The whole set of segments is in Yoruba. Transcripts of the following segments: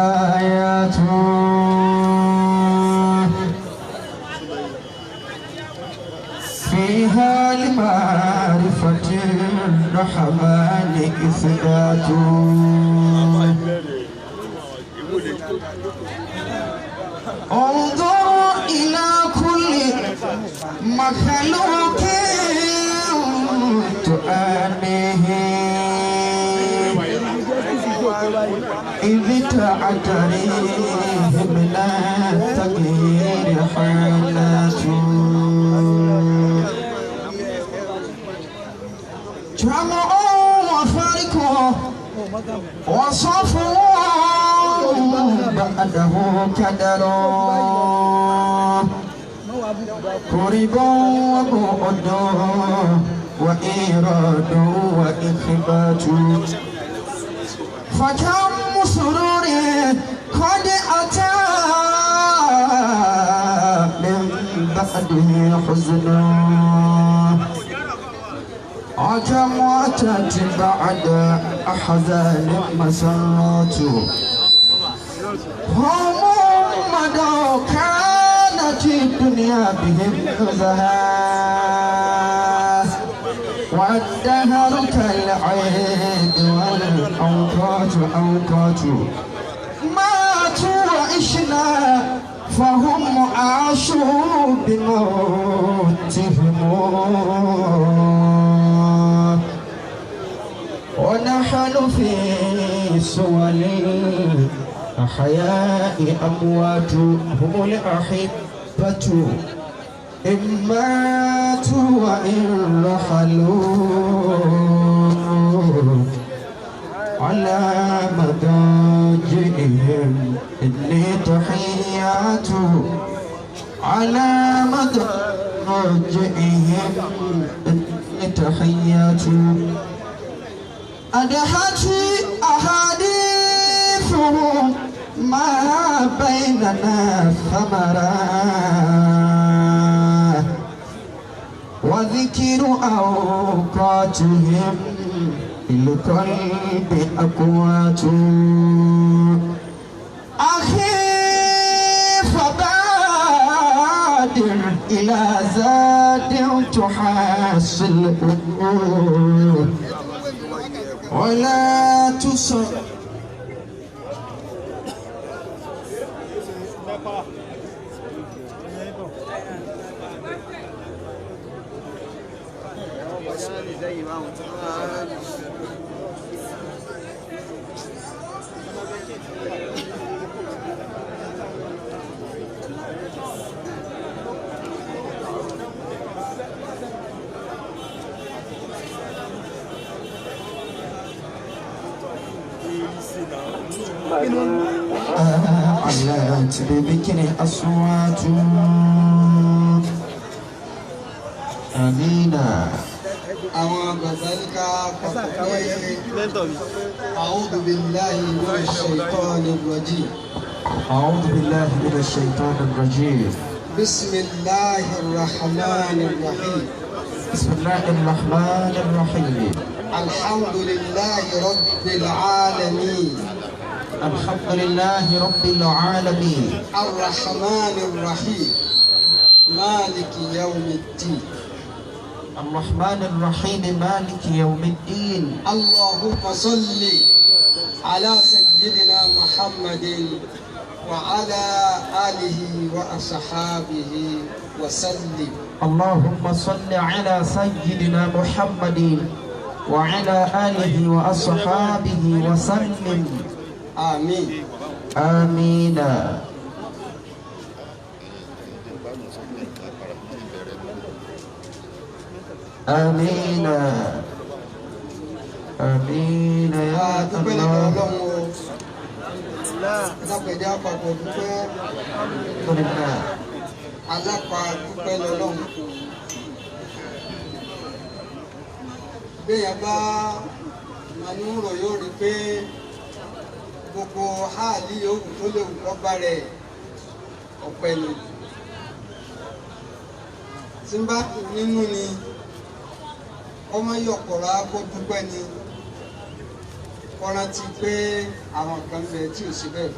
آيات فيها لمعرفة الرحمن إثبات. انظر إلى كل مخلوق تؤانيه إذ تعتريه من التغيير حالات. جمع وفرق وصفو بعده كدر قرب وبعد وإيراد وإخبات. فكم سرور قد أتى من بعده حزن، وكم أتت بعد أحزان مسرات. هم مدوا كانت الدنيا بهم نزها، والدهر كالعيد والأوقات أوقات. ماتوا وعشنا فهم عاشوا بموتهم، ونحن في سول الأحياء أموات. هم الأحبة إن ماتوا وإن رحلوا على مضاجعهم إني تحيات، على مضاجعهم إني تحيات. أدحت أحاديثهم ما بيننا ثمرا، وذكر أوقاتهم للقلب أقوات. أخي فبادر إلى زاد تحصل ولا تصل. علت بذكر أصوات. آمين. Àwọn bàbá ní ká papọ̀ pé أعوذ بالله من الشيطان الرجيم. أعوذ بالله من الشيطان الرجيم. بسم الله الرحمن الرحيم. بسم الله الرحمن الرحيم. الحمد لله رب العالمين. الحمد لله رب العالمين. الرحمن الرحيم مالك يوم الدين. الرحمن الرحيم مالك يوم الدين. اللهم صل على سيدنا محمد وعلى آله وأصحابه وسلم. اللهم صل على سيدنا محمد وعلى آله وأصحابه وسلم. آمين. آمين. آمين. آمين يا الله. Alápá dúpẹ́ lọ́lọ́run. Béèyàn bá manúrò yóò rí pé gbogbo háàlì yòówù tó lè wù kọ́ bá rẹ̀ ọ̀pẹ ni. Tí ń bá nínú ni ọmọ yọ̀kọ̀rọ̀ kó dúpẹ́ ni. Kó rántí pé àwọn kan bẹ tí ò sí bẹ́ẹ̀.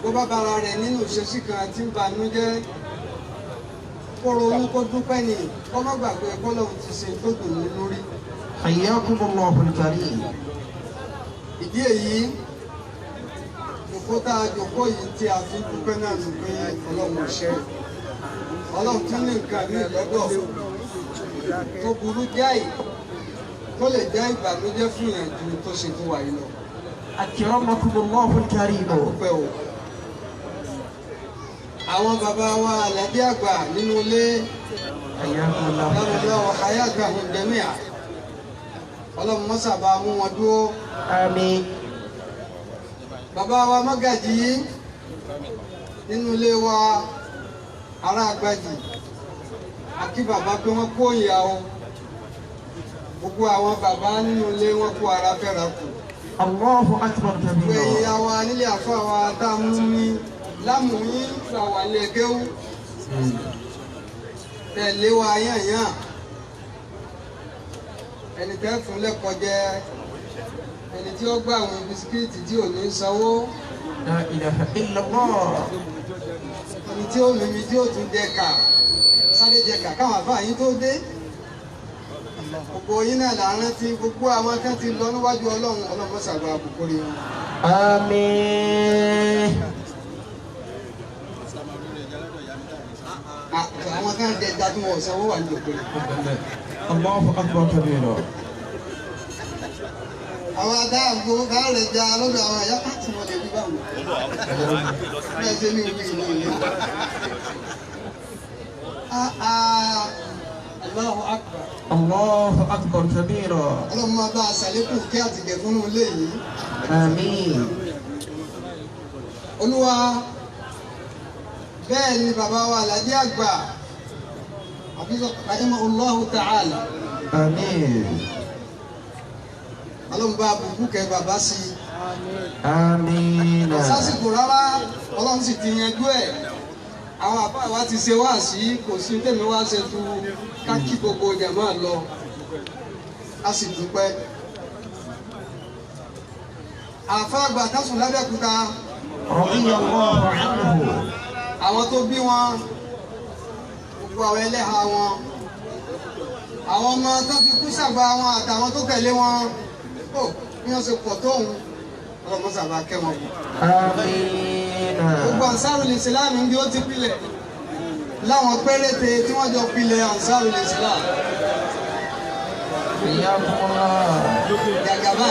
Bó bá bára rẹ̀ nínú ìṣesí kan tí ń banújẹ́, kó ronú kó dúpẹ́ ni, kó má gbàgbé kọ́lọ́hún ti ṣe tó dùn ún lórí. حياكم الله الكريم. Ìdí èyí, jòkó tá a jòkó yìí tí a fi dúpẹ́ náà ló pé Ọlọ́run ṣe. Ọlọ́run tún ní nǹkan mí lọ́dọ̀ tó burú jáì tó lè jẹ́ ìbànújẹ́ fún yẹn ju tó ṣe fún wa yìí lọ. أكرمكم الله الكريم. Dúpẹ́ o. Àwọn bàbá wa àlàdé àgbà nínú ilé حياكم الله. lọ́wọ́ hayatahum jami'a. Ọlọ́run mọ́sà bá mú wọn dúró. آمين. Bàbá wa mọ́gàjì nínú ilé wa ará àgbàjì, àkí bàbá pé wọ́n kó ìyá o. Gbogbo àwọn bàbá nínú ilé wọn kó ara fẹ́ra kù. الله أكبر Gbogbo كبيرا. ẹ̀yin àwa nílé àfọ àwa tá a mú mi lámù yín gbà wà lé kéwú. Tẹ̀lé wa yànyàn. Ẹni tẹ́ fún lẹ́kọ̀ọ́ jẹ, ẹni tí ó gbà àwọn bisikíìtì tí ò ní sanwó. لا إله إلا الله. Ẹni tí ó mímí tí ó tún jẹ kà, sáré jẹ kà káwọn àfáà yín tó dé. Gbogbo yín náà là ń rántí gbogbo àwọn kan ti lọ níwájú Ọlọ́run. Ọlọ́run mọ́sàgbà àbùkù rí wọn. آمين. Àwọn kan jẹ ìjà tí wọn ò sanwó wà ní òkè. الله أكبر كبيرا. Àwọn adáàbò bá rẹ̀ ja lọ́dọ̀ àwọn ẹ̀yà tí wọ́n lè rí báwọn. Bẹ́ẹ̀ ṣe ní ìwé ìlú ìlú. Allahu akbar. الله أكبر كبيرا. Ọlọ́run máa bá a ṣàlékún kí àtìgẹ̀ fún ilé yìí. آمين. Olúwa, bẹ́ẹ̀ ni bàbá wa Àlàdé àgbà rahimahullahu ta'ala. آمين. Ọlọ́run bá bùkún kẹ́ bàbá sí i. آمين. Sásìkò rárá, Ọlọ́run sì ti yanjú ẹ̀. Àwọn àbá wa ti ṣe wá sí, kò sí tèmi wá ṣe ju ká kí gbogbo jàmáà lọ, a sì dúpẹ́. Àfa àgbà tásùn lábẹ́òkúta, رضي الله عنه. àwọn tó bí wọn, gbogbo àwọn ẹlẹ́hà wọn, àwọn ọmọ tó fi kú sàgbà wọn àtàwọn tó tẹ̀lé wọn, ó bí wọ́n ṣe pọ̀ tóun, ọlọ́mọ sàbà kẹ́ wọn kù. آمين. Gbogbo Ansarul Islam bí ó ti pilẹ̀ láwọn péréte tí wọ́n jọ pilẹ̀ Ansarul Islam. حياكم الله. Jàgàbá.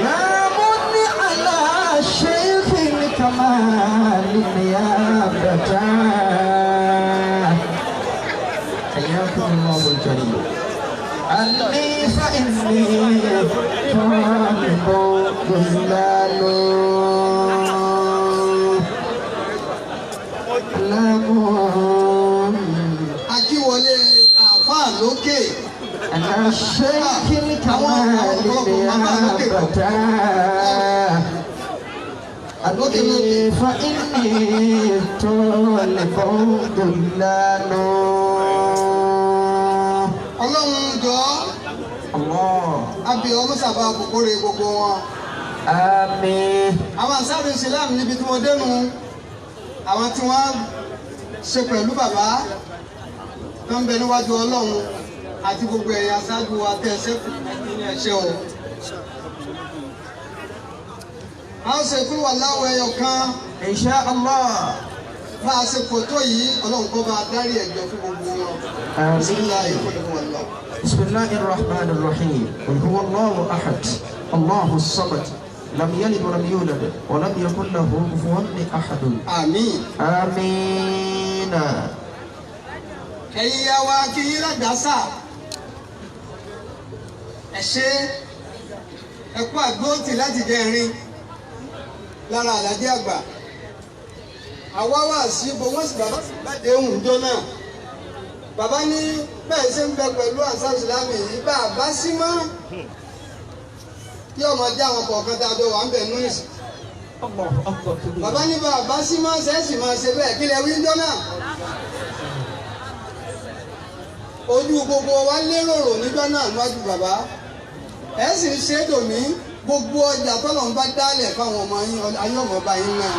يا من على شيخ الكمال نيابة. حياكم الله الكريم. أني فإني طالب ضلال لهم. Akíwọlé àáfàá lókè. على الشيخ الكمال نيابة. أني فإني طالب ضلال. Ọlọ́run jọ, الله. Abì ọlọ́sàbà kòkòrè gbogbo wọn. آمين. Àwọn Ansarul Islam níbi tí wọ́n dénú, àwọn tí wọ́n ṣe pẹ̀lú bàbá tó ń bẹ níwájú Ọlọ́run àti gbogbo ẹ̀yà aṣáájú wa tẹ́ ẹ sẹ́kù ní ẹ̀ṣẹ́ o. A ó ṣe fún wàláwọ̀ ẹyọ kan. إن شاء الله. Bá a ṣe pọ̀ tó yìí, Ọlọ́run kó bá a dárí ẹ̀jọ́ fún gbogbo wọn. Bismillahi آمين. qul huwa Allah. بسم الله الرحمن الرحيم. قل هو الله أحد الله الصمد لم يلد ولم يولد ولم يكن له كفوا أحد. Àmín. آمين. Ẹ̀yin ya wa, kí yín ládàásà, ẹ ṣe, ẹ kú àgbóǹtì láti jẹ irin lára àlàdé àgbà. Àwa wà sí ibo wọ́n sì bàbá sì gbàdé òǹjọ náà. Bàbá ní bẹ́ẹ̀ ṣe ń bẹ pẹ̀lú àṣà ìsìlámù yìí, bá a bá sí mọ́ kí ọmọ jẹ́ àwọn kọ̀ọ̀kan tá a jọ wà ń bẹ̀ nú ìsìn. الله أكبر. Bàbá ní bá a bá sí mọ́ sẹ́ẹ̀sì máa ṣe bẹ́ẹ̀, kí lẹ wí ń jọ náà. Ojú gbogbo wa lérò níjọ́ náà níwájú bàbá. Ẹ sì ń ṣe é dòní gbogbo ọjà tọ́lọ̀ ń bá dálẹ̀ fáwọn ọmọ yín ayé ọmọ bá yín náà.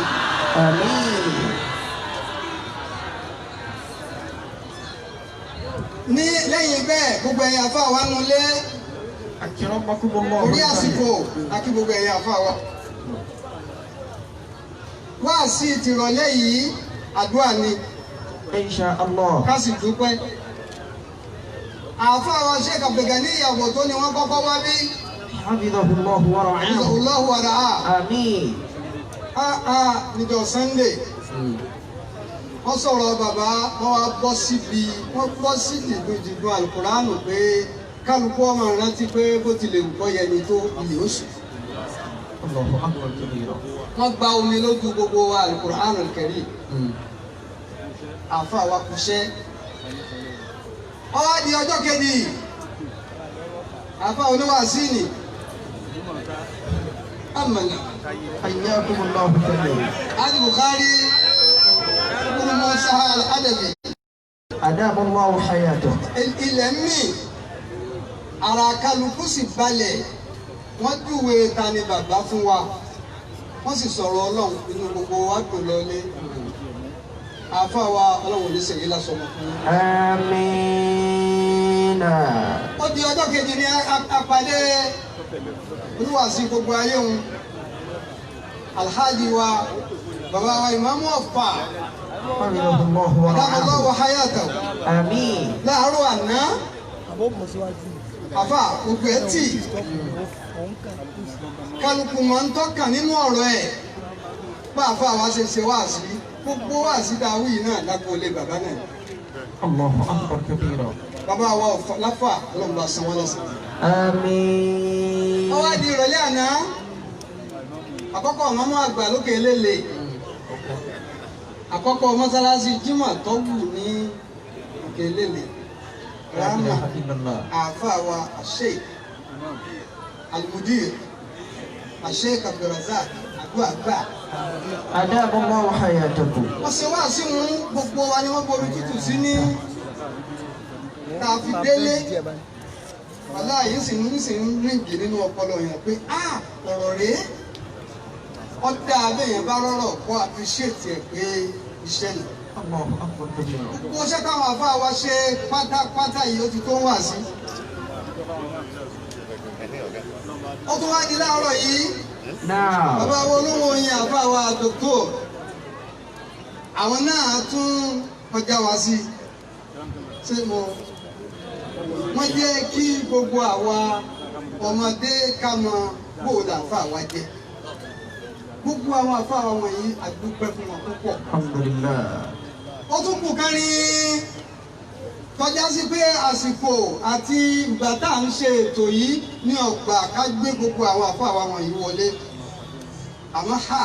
آمين Ní lẹ́yìn bẹ́ẹ̀ gbogbo ẹ̀yin àfa wa nulẹ̀ أكرمكم الله orí àsìkò àti gbogbo ẹ̀yin àfa wa. Wáàsí tìrọ̀lẹ́ yìí àdúrà ni إن شاء الله ká sì dúpẹ́. Àfa wa Sheikh Abdulgani ìyàwó tó ni wọ́n kọ́kọ́ wá bí. حفظه الله ورعاه Allahu wàrà آمين á á níjọ́ Sunday. Wọ́n sọ̀rọ̀ bàbá wọ́n wá bọ́ síbi wọ́n bọ́ sí dìdún alukóránù pé kálukú ọmọ rántí pé bó tilẹ̀ wù kọ́ yẹni tó ilé oṣù. الله أكبر كبيرا Wọ́n gba omi lójú gbogbo wa alukóránù kẹrì àfa wa kúṣẹ́. Ó wá di ọjọ́ kejì àfa oníwàásí ni amọ̀nà حياكم الله كبير Ali Bukhari ibn Musa al-Adabi. أدام الله حياته Ilẹ̀ mì ara kálukú sì balẹ̀ wọ́n júwe ta ni bàbá fún wa wọ́n sì sọ̀rọ̀ ọlọ́run inú gbogbo wa dùn lọ́lé àáfàá wa ọlọ́run ò ní sèyí lásán mọ́ fún yín. آمين Ó di ọjọ́ kejì ní apàdé olúwàsí gbogbo ayé òun alhaji wa bàbá wa ìmáàmù Ọ̀fà حفظه الله dábàlọ́wọ́ ورعاه hayatahu آمين láàárọ̀ àná àfà gbogbo ẹ̀ tì kálukú máa ń tọ́ka nínú ọ̀rọ̀ ẹ̀ bá àfà wa ṣe ṣe wáàsí gbogbo wáàsí dáwì náà lágboolé bàbá náà الله أكبر كبيرا bàbá wa Ọ̀fà láfà ọlọ́run bá san wọ́n lẹ́san. آمين Ó wá di ìrọ̀lẹ́ àná àkọ́kọ́ mọ́mọ́ àgbà lókè lélẹ̀ àkọ́kọ́ mọ́sálásí Jímọ̀ tó wù ní òkè lélẹ̀ لا rámà إله إلا الله àáfàá wa Sheikh Al-Mudir Sheikh Abdulrazak àdúrà أدام الله حياتكم wọ́n ṣe wá sí wọn gbogbo wa ni wọ́n bomi tútù sí ní tá a fi délé wàhálà yìí sì ń ríǹgì nínú ọpọlọ yẹn pé a ọ̀rọ̀ rèé ọ̀dà abẹ́yẹn bá rọ̀rọ̀ kó appreciate ẹ̀ pé iṣẹ́ ni. الله أكبر كبيرا Gbogbo iṣẹ́ táwọn àfáà wa ṣe pátápátá yìí ó ti tó ń wà sí. Ó tún wá di láàárọ̀ yìí نعم bàbá wa olówó oyin àfáà wa dòkítọ̀ àwọn náà tún kọjá wa sí ṣé mo wọ́n jẹ́ kí gbogbo àwa ọmọdé ká mọ bóòlù àfáà wa jẹ́ gbogbo àwọn àfáà wa wọ̀nyí a dúpẹ́ fún wọn púpọ̀. الحمد لله Ó tún kù kárin tọ́já sí pé àsìkò àti ìgbà tá à ń ṣe ètò yìí ní ọgbà ká gbé gbogbo àwọn àfáà wa wọ̀nyí wọlé àmọ́ ha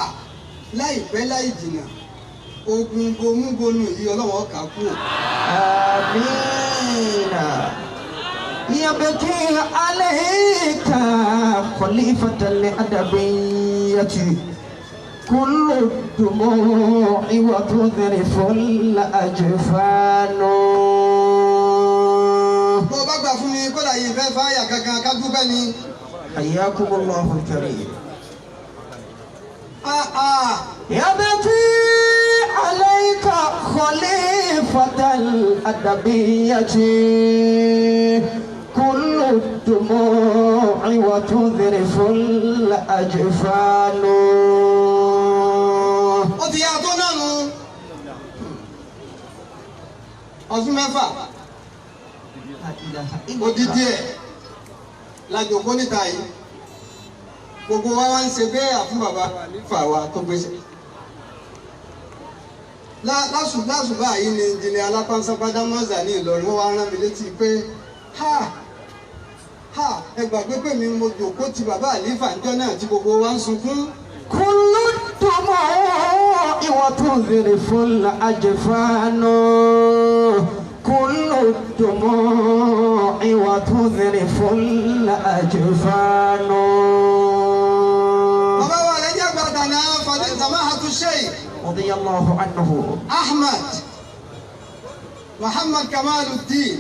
láìpẹ́ láì jìnnà ogun bomúbonú yìí ọlọ́wọ́ kà kú. آمين يبكي عليك خليفة الأدبية كل الدموع وتذرف الأجفان Bó o bá gbà fún mi kódà yìí fẹ́ fáyà kankan ká dúpẹ́ ni. حياكم الله الكريم Ah, ah. يبكي عليك خليفة الأدبية كل الدموع وتذرف الأجفان Ó ti yá tó náà nù. Ọdún mẹ́fà odidi ẹ̀ la jòkó níta yìí gbogbo wa wá ń ṣe bẹ́ẹ̀ fún bàbá nífà wa tó gbèsè. Lásù báyìí ni ìjìnlẹ̀ alápánsápádá mọ́sà ní Ìlọrin wọ́n wá rán mi létí pé ha ha ẹ gbàgbé pé mi mo jòkó ti bàbá àlífà ńjọ́ náà tí gbogbo wa ń sunkún. كل الدموع وتذرف الأجفان كل الدموع وتذرف الأجفان Bàbá wa rẹ̀ jẹ́ gbàdánà fàdé samahatu sheikh رضي الله عنه Ahmad Muhammad Kamaluddin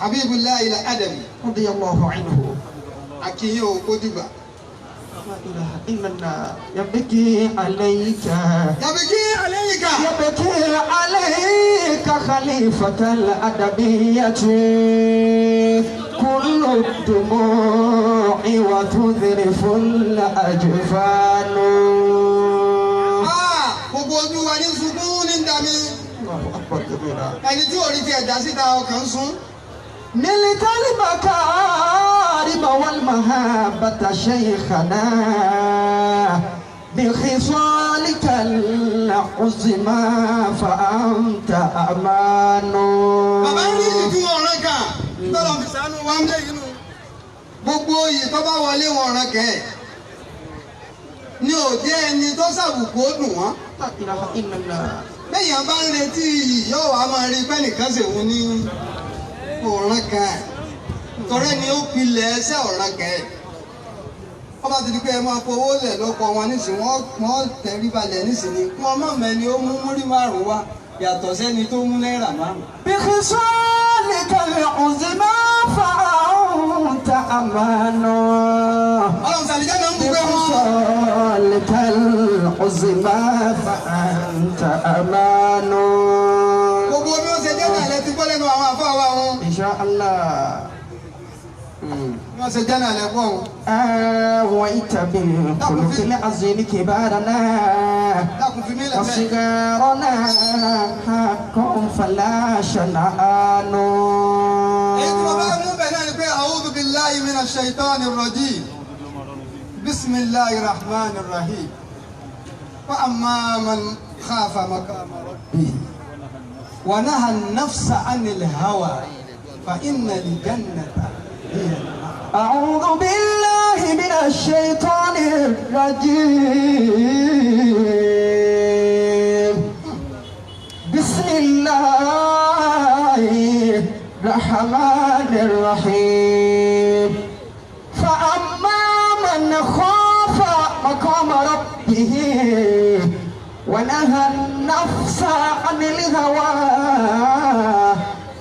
Habibullah Al-Adabi. Radiyallahu anhu. Akínyìn ò kó dìgbà. La ilaha illallah. Yabki alayka. Yabki alayka. Yabki alayka khalifatal adabiyyati. Kullu dumu'i wa tudhriful ajfanu. Gbogbo ojú wa ní sunkún ní dami. Ẹni tí orí ti ẹ̀dá síta ọkàn ń sun. نلت المكارم والمهابة شيخنا بخصالك العظمى فأنت أمان. Bàbá ń rí ìdí ọ̀ràn kan tọ́lọ̀ fi sànú wa ń lé inú. Gbogbo oyè tó bá wọlé wọn ọ̀ràn kẹ́ ẹ̀. Ní òde ẹni tó ṣàbùkù ó dùn wọ́n. La ilaha illallah. Bẹ́yàn bá ń retí iyì yóò wá máa rí pẹ́nìkan ṣèwọ́n ní ọ̀ràn kan ẹ̀. Tọ́rẹ́ ni ó pilẹ̀ ẹsẹ̀ ọ̀ràn kan ẹ̀. Wọ́n bá ti di pé ẹ máa fowó lẹ̀ lọ́kọ̀ wọn nísìnyí, wọ́n tẹrí balẹ̀ nísìnyí. Kí wọ́n má mẹ́ni ó mú múrí márùn-ún wá yàtọ̀ sẹ́ni tó mú náírà márùn-ún. بخصالك العظمى فأنت أمان. Ọlọ́run sàlìjẹ́ náà ń bú pé wọ́n. بخصالك العظمى فأنت أمان. Gbogbo bí wọ́n ṣe jẹ́ náà lẹ ti gbọ́ lẹ́nu àwọn àfáà wa wọn. إن شاء الله. Bí wọ́n ṣe jẹ́ náà lẹ gbọ́ wọn. آويت بالخلق العظيم كبارنا Dákun fi mí lẹ̀ bẹ́ẹ̀. وصغارنا حق فلا شنآن. Èyí tí mo bá mú bẹ̀ náà ni pé a'udhu billahi minash shaitani rrajim. Bismillahir rahmanir rahim. Wa amma man khafa maqama rabbih wa naha an-nafsa 'anil hawa fa innal jannata hiya al-ma'wa. أعوذ بالله من الشيطان الرجيم. بسم الله الرحمن الرحيم. فأما من خاف مقام ربه ونهى النفس عن الهوى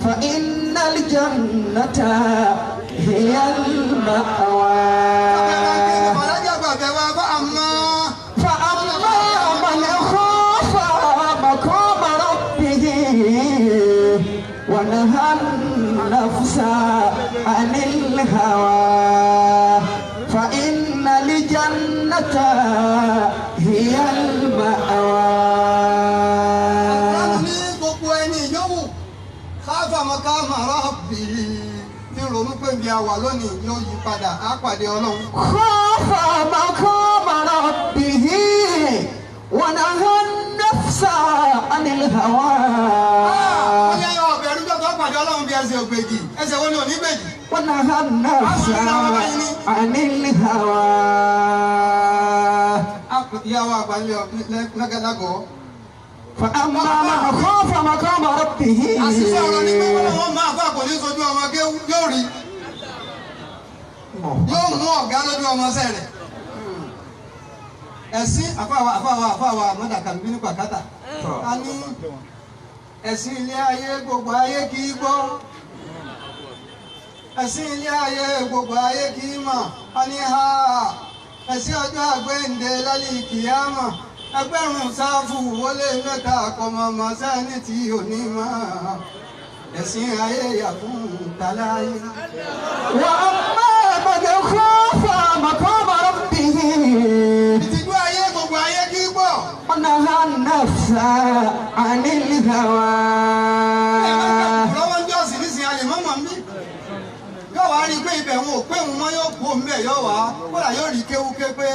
فإن الجنة هي المأوى. فأما من خاف مقام ربه ونهى النفس عن الهوى فإن الجنة هي المأوى. Ní gbogbo ẹni yòówù káfà maqama rabbihi tí ronú pé bí a wà lónìí yóò yí padà á pàdé Ọlọ́run. خاف مقام ربه ونهى النفس عن الهوى. Ó ní ẹyọ ọbẹ̀ ẹrú tó pàdé Ọlọ́run bí ẹsẹ̀ ògbèjì ẹsẹ̀ wo ni ò ní gbèjì. ونهى النفس عن الهوى. Ìyá wa àgbà ń lé lọ́gàdàgọ́. فأما من خاف مقام ربه Àṣìṣe ọ̀rọ̀ ni pé wọ́n lọ́wọ́ máa fà kò ní sojú ọmọ kéwú yóò rí yóò mú ọ̀gá lójú ọmọ sẹ́ rẹ̀. Ẹ̀sìn àfàwà àfàwà àfàwà mọ́dàkà bí ní pàkátà. A ní ẹ̀sìn ilé ayé gbogbo ayé kì í gbọ́. Ẹ̀sìn ilé ayé gbogbo ayé kì í mọ̀. A ní ha ẹ̀sìn ọjọ́ àgbéǹde lálẹ́ kìyámà. Ẹgbẹ̀rún sáfù wọlé mẹ́ta kọmọmọ sẹ́ni tí ò ní mọ̀. Ẹ̀sìn ayé yà fún tàláyé. وأما من خاف مقام ربه Ìtìjú ayé gbogbo ayé kì í gbọ́. ونهى النفس عن الهوى. Lọ́wọ́ ń jọ́sìn nísìnyí a lè mọ́ mọ́ mí. Yóò wá rí i pé ibẹ̀ wọn ò pé òun mọ́ yóò kú òun bẹ̀ yóò wá. Kódà yóò rí kéwúké pé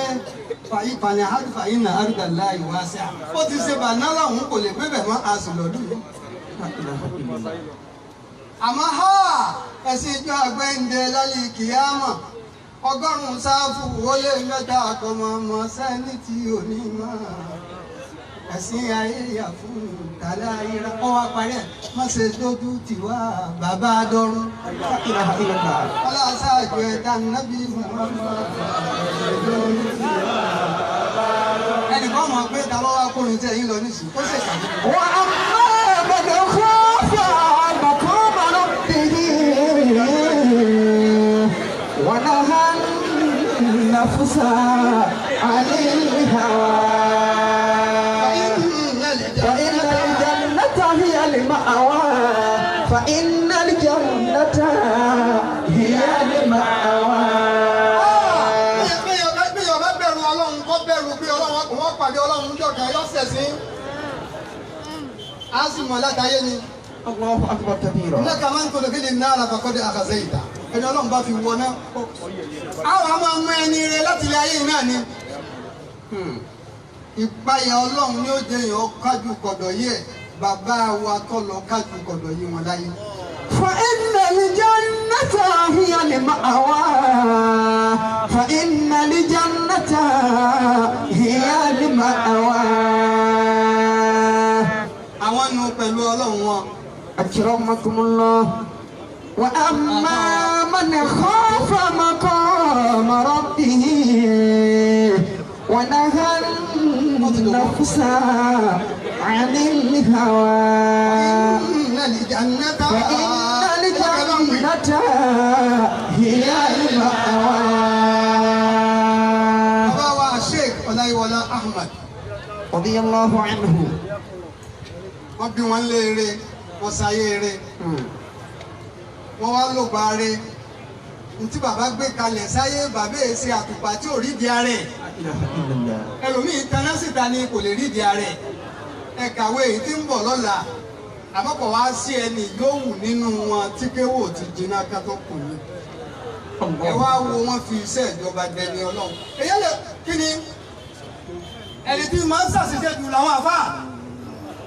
fàyí fàní fàyí nà àrùdàlá ìwà sí à. Ó ti ṣe bàná láwọn kò lè pé bẹ̀ mọ́ àsùn lọ́dún yìí. Àmọ́ ha ẹ̀sìn ìjọ àgbẹ̀ǹde lálẹ́ kìyámà ọgọ́rùn-ún sáfù wọlé mẹ́ta àkọmọmọ sẹ́ni tí ò ní mọ́. Ẹ̀sìn ayé yà fún tàlẹ́ ayéra kọ́ wa parí ẹ̀ má ṣe dójú tiwa bàbá dọ́rùn. لا إله إلا الله. Ọlọ́sàájú ẹ̀dá nábì Muhammad. Ẹnìkan mọ̀ pé ta ló wá kórin tí ẹ̀yin lọ nísìnyí ó ṣèkà ní. وأما من خاف مقام ربه ونهى النفس عن الهوى فإن الجنة هي المأوى فإن الجنة هي المأوى. Bí ọba bẹ̀rù Ọlọ́run, kọ́ bẹ̀rù bí Ọlọ́run wọ́n pàdé Ọlọ́run jọ̀kan yọ sẹ̀sìn. Á sì mọ̀ látàyé ni. الله أكبر كبيرا. Innaka man tudkhili an-nara faqad akhzayta. Ẹni Ọlọ́run bá fi wọ náà. Àwọn àmọ́ ọmọ ẹni rẹ láti ilé ayé yìí náà ni. Ìpayà Ọlọ́run ni ó jẹ́ èèyàn kájú kọ̀dọ̀ yìí ẹ̀, bàbá wa tọ́ lọ kájú kọ̀dọ̀ yìí wọn láyé. فإن الجنة هي المأوى فإن الجنة هي المأوى. Àwọn nu pẹ̀lú Ọlọ́run wọn. أكرمكم الله. وأما من خاف مقام ربه ونهى النفس عن الهوى إن الجنة فإن الجنة هي المأوى. Bàbá wa Sheikh Ọláyíwọlá Ahmad. رضي الله عنه. Wọ́n bí wọn léere, wọ́n sáyé eré, wọ́n wá lò bá re ntí bàbá gbé kalẹ̀ sáyé. Bàbá èsì àtùpà tí ò rí di ara ẹ̀. لا إله إلا الله. Ẹlòmíì taná síta ni kò lè rí di ara ẹ̀. Ẹ kàwé èyí tí ń bọ̀ lọ́la, àmọ́ kò wá sí ẹni yòówù nínú wọn tí kéwò ti jiná ká tó kù ní. Ẹ wá wo wọn fi iṣẹ́ ìjọba dẹni Ọlọ́run. Èyí lè kí ni ẹni tí máa ń ṣàṣìṣe jù làwọn àfáà.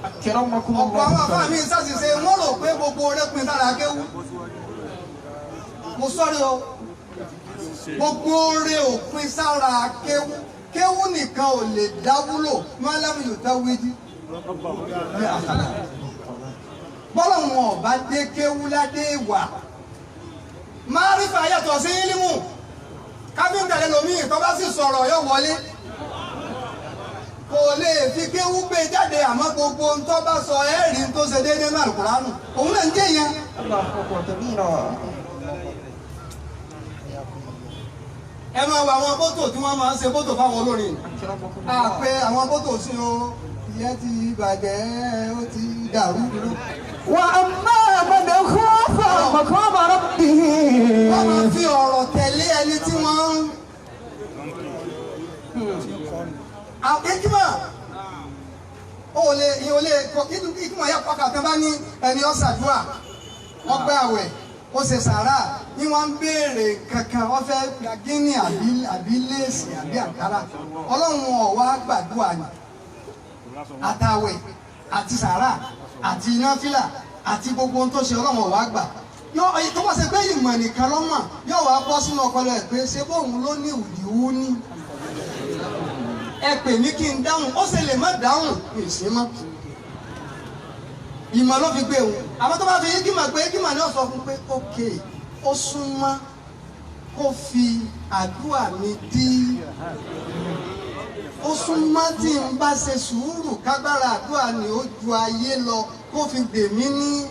أكرمكم Ọ̀pọ̀ àwọn àfáà الله. mi ń ṣàṣìṣe, wọ́n rò pé gbogbo rẹ̀ pin sára kéwú. Mo sọ́rí o, gbogbo rẹ̀ ò pin sára kéwú. Kéwú nìkan ò lè dáwúlò mọ́lámù yóò wíjí ní àkàlà. Bọ́lá wọn ọba dé kéwú ládé wà. Márífà yàtọ̀ sí ílímù. Káfíńtà lẹ́lòmíì tó bá sì sọ̀rọ̀ yóò wọlé, kò lè fi kéwú gbé jáde, àmọ́ gbogbo ohun tó bá sọ ẹ́ẹ̀rí tó ṣe déédéé náà Àlùkùránù òun náà ń jẹ́ yẹn. الله أكبر كبيرا. Ẹ máa wo àwọn bótò tí wọ́n máa ń ṣe bótò fáwọn olórin. أكرمكم A الله. pé àwọn bótò sí o, ìyẹn ti bàjẹ́, ó ti dàrú. وأما من خاف مقام ربه Wọ́n máa fi ọ̀rọ̀ tẹ̀lé ẹni tí wọ́n ń. Ìkímọ̀ ó lè ìyẹn ò lè kọ ìkímọ̀ yà pàkà tán bá ní ẹni ó ṣàdúà, ó gbà àwẹ̀, ó ṣe sàrà ní wọ́n ń béèrè kankan, wọ́n fẹ́ gba gíní àbí léèsì àbí àǹkárá, Ọlọ́run ó wá gbàdúrà ni. Àtàwẹ̀ àti sàrà àti náfìlà àti gbogbo ohun tó ṣe, Ọlọ́run ó wá gbà. Yọ tó bá ṣe pé ìmọ̀ nìkan lọ́mọ̀, yóò wá bọ́ sínú ọpọlọ ẹ̀ pé ṣé bóun ló ní ìwúdìwú ní ẹ pè mí kí n dáhùn, ó ṣe lè má dáhùn mi sí mọ́. Ìmọ̀ ló fi gbé òun, àmọ́ tó bá fi kímọ̀ pé kímọ̀ ni ó sọ fún pé ok, ó súnmọ́ kó fi àdúrà mi dí, ó súnmọ́ tí n bá ṣe sùúrù kágbára àdúrà ni ó ju ayé lọ kó fi gbè mí ní.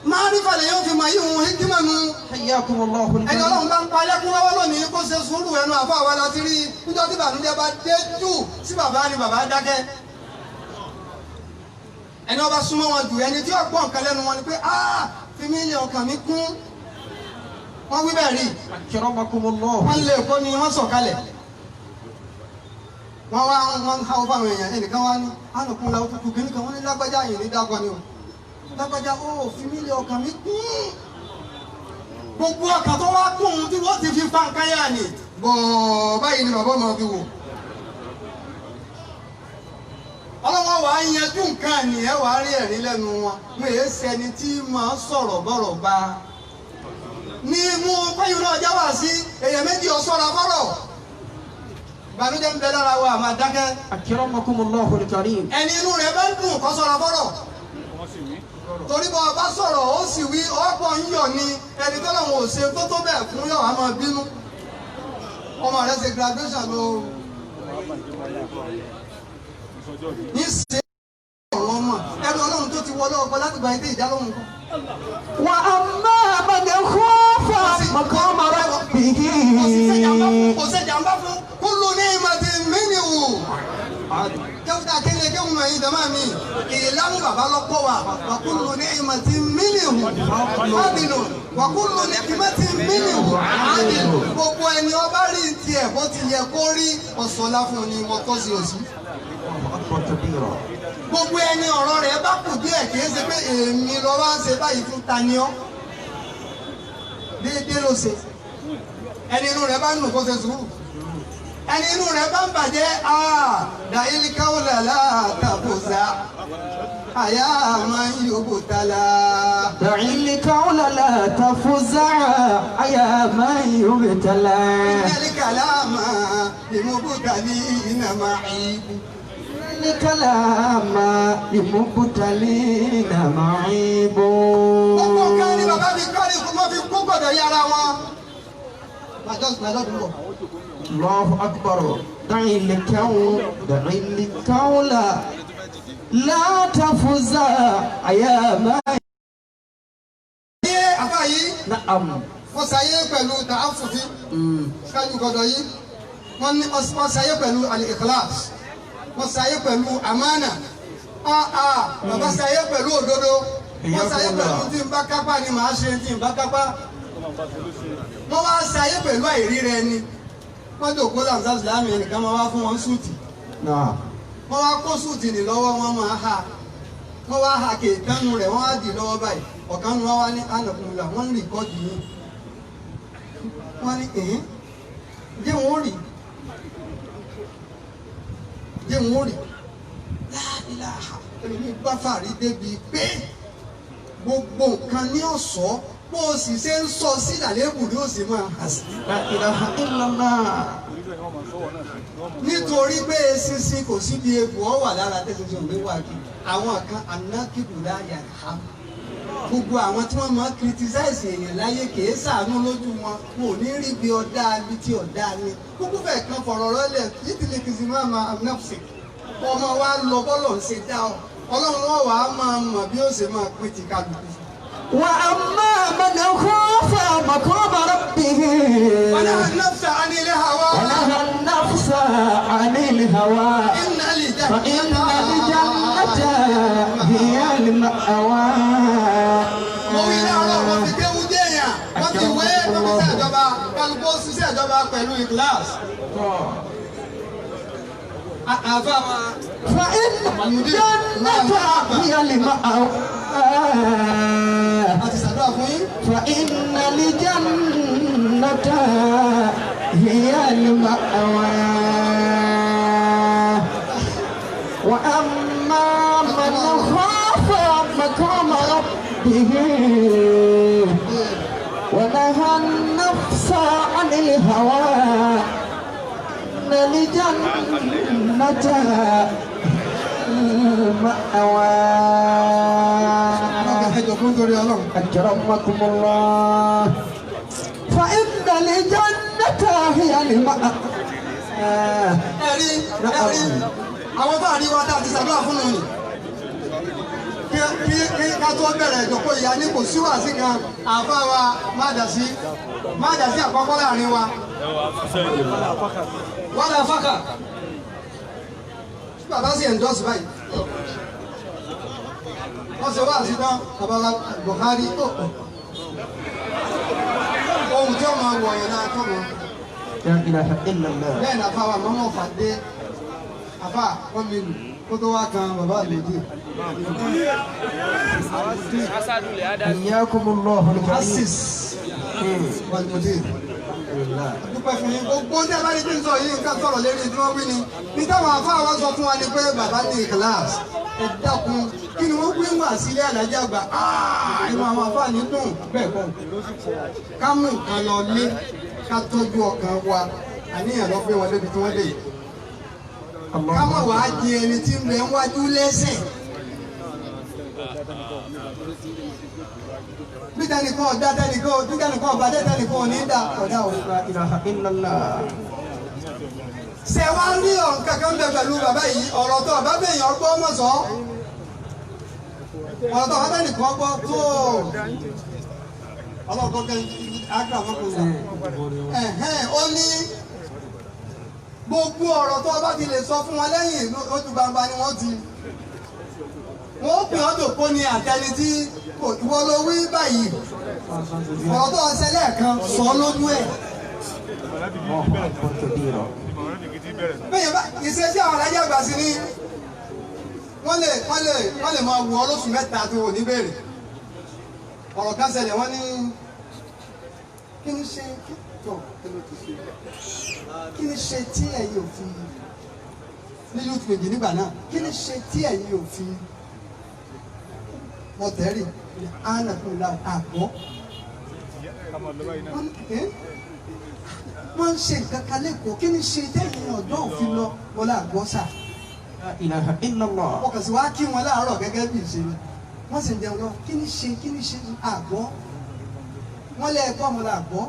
Márífà lè yóò fi mọ̀ yí òun hikima nu. حياكم الله. Ẹni Ọlọ́run bá ń pa ẹlẹ́kún lọ́wọ́ lónìí, kó ṣe sùúrù. Ẹnu àfọ àwa la ti rí níjọ́ tí bànújẹ́ bá dé jù sí bàbá ni bàbá dákẹ́. Ẹni ọba súnmọ́ wọn jù, ẹni tí ó gbọ́ nǹkan lẹ́nu wọn ni pé ah, fi mí lé, ọkàn mi kún. Wọ́n wí bẹ́ẹ̀ rí. أكرمكم الله. Wọ́n lé èkó ni wọ́n sọ̀kalẹ̀, wọ́n wá wọ́n ń háwọ́ fáwọn èèyàn. Ẹnìkan wá ní ànàkùn làwọn tuntun kìíní kan, wọ́n ní lágbájá yìí ní dákọ ni o, lágbájá ó fi mí lé, ọkàn mi kún. Gbogbo ọkàn tó wá kún un tí wọ́n ti fi fa nǹkan yá ni bọ̀ọ̀ báyìí ni bàbá ọmọ fi wò. Ọlọ́wọ́ wàá yanjú nǹkan ni ẹ wàá rí ẹ̀rín lẹ́nu wọn. Wọn èé sẹni tí máa sọ̀rọ̀ bọ̀rọ̀ bá ní mú kọ́yìn náà já wá sí èèyàn méjì ọ̀ṣọ́ra fọ́rọ̀. Ìbànújẹ́ ń bẹ lára wa, àmà dákẹ́. أكرمكم الله الكريم. Ẹni inú rẹ̀ bá ń dùn kó ṣọ́ra fọ́rọ̀, torí bọ́ ọba sọ̀rọ̀ ó sì wí ọ̀pọ̀ ń yọ̀ ni. Ẹni tó lọ́wọ́ ò ṣe tó tó bẹ́ẹ̀ fún yọ̀ á máa bínú. Ọmọ rẹ̀ ṣe graduation ló ní ṣe ọ̀rọ̀ ọmọ ẹrú Ọlọ́run tó ti wọlé ọkọ láti gba ilé ìdálóhùn kan. وأما من خاف مقام jàmbá fún kúlù ní ìmọ̀tì mínú kẹwùtà kéde kéwù mọ̀ yìí dàmá mi ìlànà bàbá lọ́pọ̀ wa wàkúlù ní ìmọ̀tì mínú àdìlù wàkúlù ní ìmọ̀tì mínú àdìlù gbogbo ẹni ọba rí tiẹ̀ bó ti yẹ kó rí ọ̀sọ̀lá fún ni mo tọ́ sí òsì. Gbogbo ẹni ọ̀rọ̀ rẹ̀ bá kù díẹ̀ kì í ṣe pé èmi lọ wá ń ṣe báyìí fún taniọ́ déédéé ló ṣe ẹni inú rẹ̀ bá ń nù kó ṣe sùúrù ẹni inú rẹ̀ bá ń bàjẹ́ dàílì káwọlẹ̀ látàbùsà àyà máa ń yòókù tala. dàílì káwọlẹ̀ látàfùsà àyà máa ń yòókù tala. ìnáli kàlámà ìmúbùtàlì ìnàmà ìbù. ìnáli kàlámà ìmúbùtàlì ìnàmà ìbù. Gbogbo kan ní bàbá mi kọ́ ni mo fi kú gbọ̀dọ̀ yára wọn. Allahu akbar. دع الكون دع الكون لا تفزع يا ما. Àfáà yìí. Naam. Wọ́n ṣayé pẹ̀lú tààfùfí. Ṣáájú gbọdọ̀ yìí. Wọ́n ṣayé pẹ̀lú al-ikhlas. Wọ́n ṣayé pẹ̀lú amánà. Bàbá ṣayé pẹ̀lú òdodo. Wọ́n ṣayé pẹ̀lú tí n bá kápá ni màá ṣe tí n bá kápá. Wọ́n wá ṣayé pẹ̀lú àìríra ẹni. Wọ́n jòkó làǹsà sílámù ẹnìkan máa wá fún wọn súùtì. Wọ́n wá kó súùtì ní lọ́wọ́ wọn máa ha. Wọ́n wá ha kéèkánu rẹ̀ wọ́n á dì lọ́wọ́ báyìí. Ọ̀kan nu wọn wá ní ànàkùnrin wọ́n ń rìkọ́dì yín. Wọ́n ní ẹ̀hín jẹ́ wọn ó rì jẹ́ wọn ó rì láìláha ẹlòmíì bá fàárí débi pé gbogbo nǹkan ní ọ̀sọ́ bó o sì ṣe ń sọ sí ìdàlẹ́bù ni ó sì máa hà sí. La ilaha illallah. Nítorí pé eṣinṣin kò síbi egbò ọ wà lára tẹ́síṣin òní wà kí àwọn kan anákìbù láyà ha gbogbo àwọn tí wọ́n máa criticize èèyàn láyé kìí ṣàánú lójú wọn wọn ò ní rí bí ọ̀dà bí tí ọ̀dà ni kúkú fẹ̀ kan fọ̀rọ̀ rọ́lẹ̀ títí kìsì máa ma nafsi ọmọ wa lọ bọ́lọ̀ ń ṣe dá ọ ọlọ́run wọn wàá máa mọ̀ bí ó ṣe máa pín ti kálukú. وأما من خاف مقام ربه ونهى النفس عن الهوى ونهى النفس عن الهوى فإن الجنة هي المأوى. Mo wí láàárọ̀ wọ́n fi kéwú dé èèyàn wọ́n fi wé wọ́n fi ṣèjọba kálukú ṣiṣẹ́ ìjọba pẹ̀lú ìkíláàsì. فإن الجنة هي المأوى. فإن الجنة هي المأوى. وأما من خاف مقام ربه ونهى النفس عن الهوى إن الجنة المأوى. أكرمكم الله. فإن الجنة هي المأوى. Àwọn bá rí wa tá a ti ṣàdúrà fún un ni kí ká tó bẹ̀rẹ̀ ìjókòó ìyá ní kò sí wàásì kan àfa wa má dà sí àkọ́kọ́ láàrin wa wàlà fàkà bàbá sì ẹ̀ńdọ́sì báyìí wọ́n ṣe wàásì tán bàbá Buhari ohun tí wọ́n máa wọ̀ yẹn náà tó mọ́ bẹ́ẹ̀ ni àfa wa mọ́mọ́ fà dé. Àfà wọ́n mi lù kó tó wá kan bàbá àlejò. Iyyakumullahu al-karim. Asis wàlúùdí. Dúpẹ́ fún yín gbogbo ní abáyé tí ń sọ yìí nǹkan sọ̀rọ̀ lérí tí wọ́n wí ni. Ní táwọn afá wa sọ fún wa ni pé bàbá ní kíláàsì. Ẹ dákun kí ni wọ́n wí wá sílé àlájá àgbà? Inú àwọn afá ní dùn bẹ́ẹ̀ kọ́. Ká mú nǹkan lọ lé ká tọ́jú ọkàn wa àníyàn lọ gbé wọn débi tí wọ́n dé yìí. Ká mọ̀ wá di ẹni tí ń bẹ ń wájú lẹ́sẹ̀. Bí tẹnìkan ọ̀dá tẹnìkan bí tẹnìkan ọ̀bá tẹnìkan ò ní dà ọ̀dà ò. La ilaha illallah. Ṣé wá rí ọ̀run kankan bẹ pẹ̀lú bàbá yìí ọ̀rọ̀ tó ọ̀bá bẹ̀yàn gbọ́ mọ̀ sọ. Ọ̀rọ̀ tó ọ̀bá tẹnìkan gbọ́ tó. Ọlọ́kọ̀ kẹ́ akra mọ́kùnrin. Ẹ̀hẹ́n ó ní Gbogbo ọ̀rọ̀ tó o bá ti lè sọ fún wọn lẹ́yìn ojú gbangba ni wọ́n ti. Wọ́n pè ọ́ dòkó ni àtẹni tí ìwọ ló wí báyìí. Ọ̀rọ̀ tó o ṣe lẹ́ẹ̀kan sọ lójú ẹ̀. الله أكبر كبيرا. Bẹ́ẹ̀ bá ìṣesí àwọn alájà àgbà sí ni wọ́n lè wọ́n lè wọ́n lè máa wù ọ́ lóṣù mẹ́ta tó o ní béèrè. Ọ̀rọ̀ kan ṣẹlẹ̀ wọ́n ní kí ni ṣe tó kí ni ṣe tí ẹ̀yin ò fi ní youth wing nígbà náà kí ni ṣe tí ẹ̀yin ò fi mọ̀tẹ́rì ánàkúnlá àgbọ̀ wọ́n ń ṣe nǹkan kan lẹ́kọ̀ọ́ kí ni ṣe tẹ́yìn ọ̀dọ́ òfin lọ wọlé àgbọ̀ sà. La ilaha illallah. Wọ́n kàn sí wá kí wọn láàárọ̀ gẹ́gẹ́ bí ìṣe wọ́n sì ń jẹun lọ kí ni ṣe àgbọ̀ wọ́n lé ẹ̀kọ́ ọmọ làgbọ́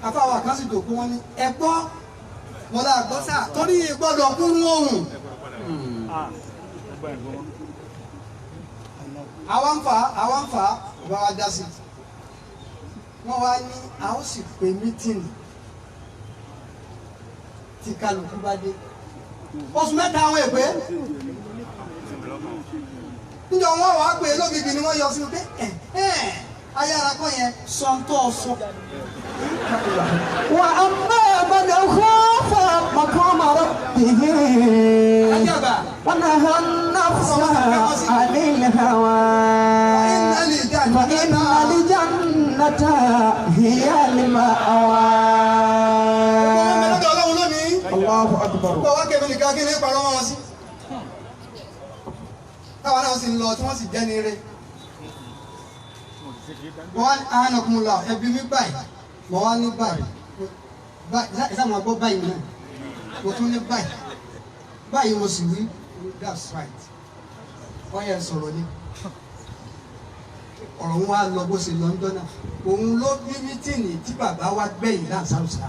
afáwọn kan sì dòkú wọn ní ẹ̀gbọ́ wọn làgbọ́ sà torí gbọ́dọ̀ kúrú ohùn. Àwa ń fà àwa ń fà bá wa dá sí wọ́n wá ní a ó sì pe mítìnì tí kálukú bá dé oṣù mẹ́ta àwọn èpè níjọ wọn wàá pè é lógìkì ni wọ́n yọ sí pé ẹ ẹ ayára kọ́ yẹn sọ ń tọ́ sọ. Wa amma man khafa maqama rabbihi wa naha an-nafsa 'anil hawa fa innal jannata hiya al-ma'wa. Allahu akbar. Gbọ́ wá kẹ́mi nìkan kí ní parọ́ wọn sí. Táwa náà sì ń lọ tí wọ́n sì jẹ́ ní eré. Wọ́n wá ní àánàkùnlá ẹbí mi báyìí. Wọ́n wá ní báyìí. Báyìí sáà máa gbọ́ báyìí náà. Mo tún ní báyìí. Báyìí mo sì wí that's right. Wọ́n yẹn sọ̀rọ̀ ni. Ọ̀rọ̀ wọn wá lọ bó ṣe lọ ń dọ́nà. Òun ló bí mítìnì tí bàbá wa gbẹ̀yìn láǹsáùsá.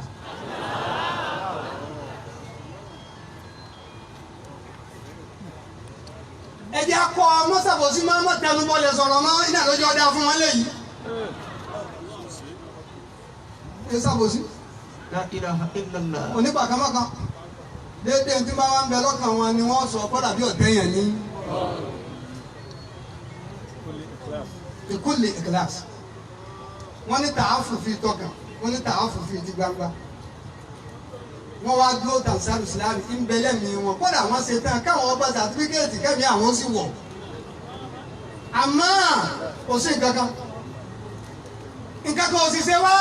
Ẹ jẹ́ akọ mọ́sàbọ̀sí máa mọ́ tẹnubọ́lẹ̀ sọ̀rọ̀ mọ́ iná lọ́jọ́ ọdá fún wọn léyìí. Ẹ sàbòsí. La ilaha illallah. Onípàkánmọ́kan. Déédéé tí bá wá ń bẹ lọ́kàn wọn ni wọ́n sọ kọ́dà bí ọ̀tẹ́ yẹn ní. Ìkúlè ìkìláàsì. Wọ́n ní tààfù fi tọkàn, wọ́n ní tààfù fi ti gbangba. Wọ́n wá dúró tàǹsárù sílámù ń bẹ lẹ́mìí wọn kódà wọ́n ṣe tán káwọn ọba sàtífíkẹ́ẹ̀tì kẹ́mi àwọn sì wọ̀. Àmọ́ kò sí nǹkan kan. Nǹkan kan ò sì ṣe wá.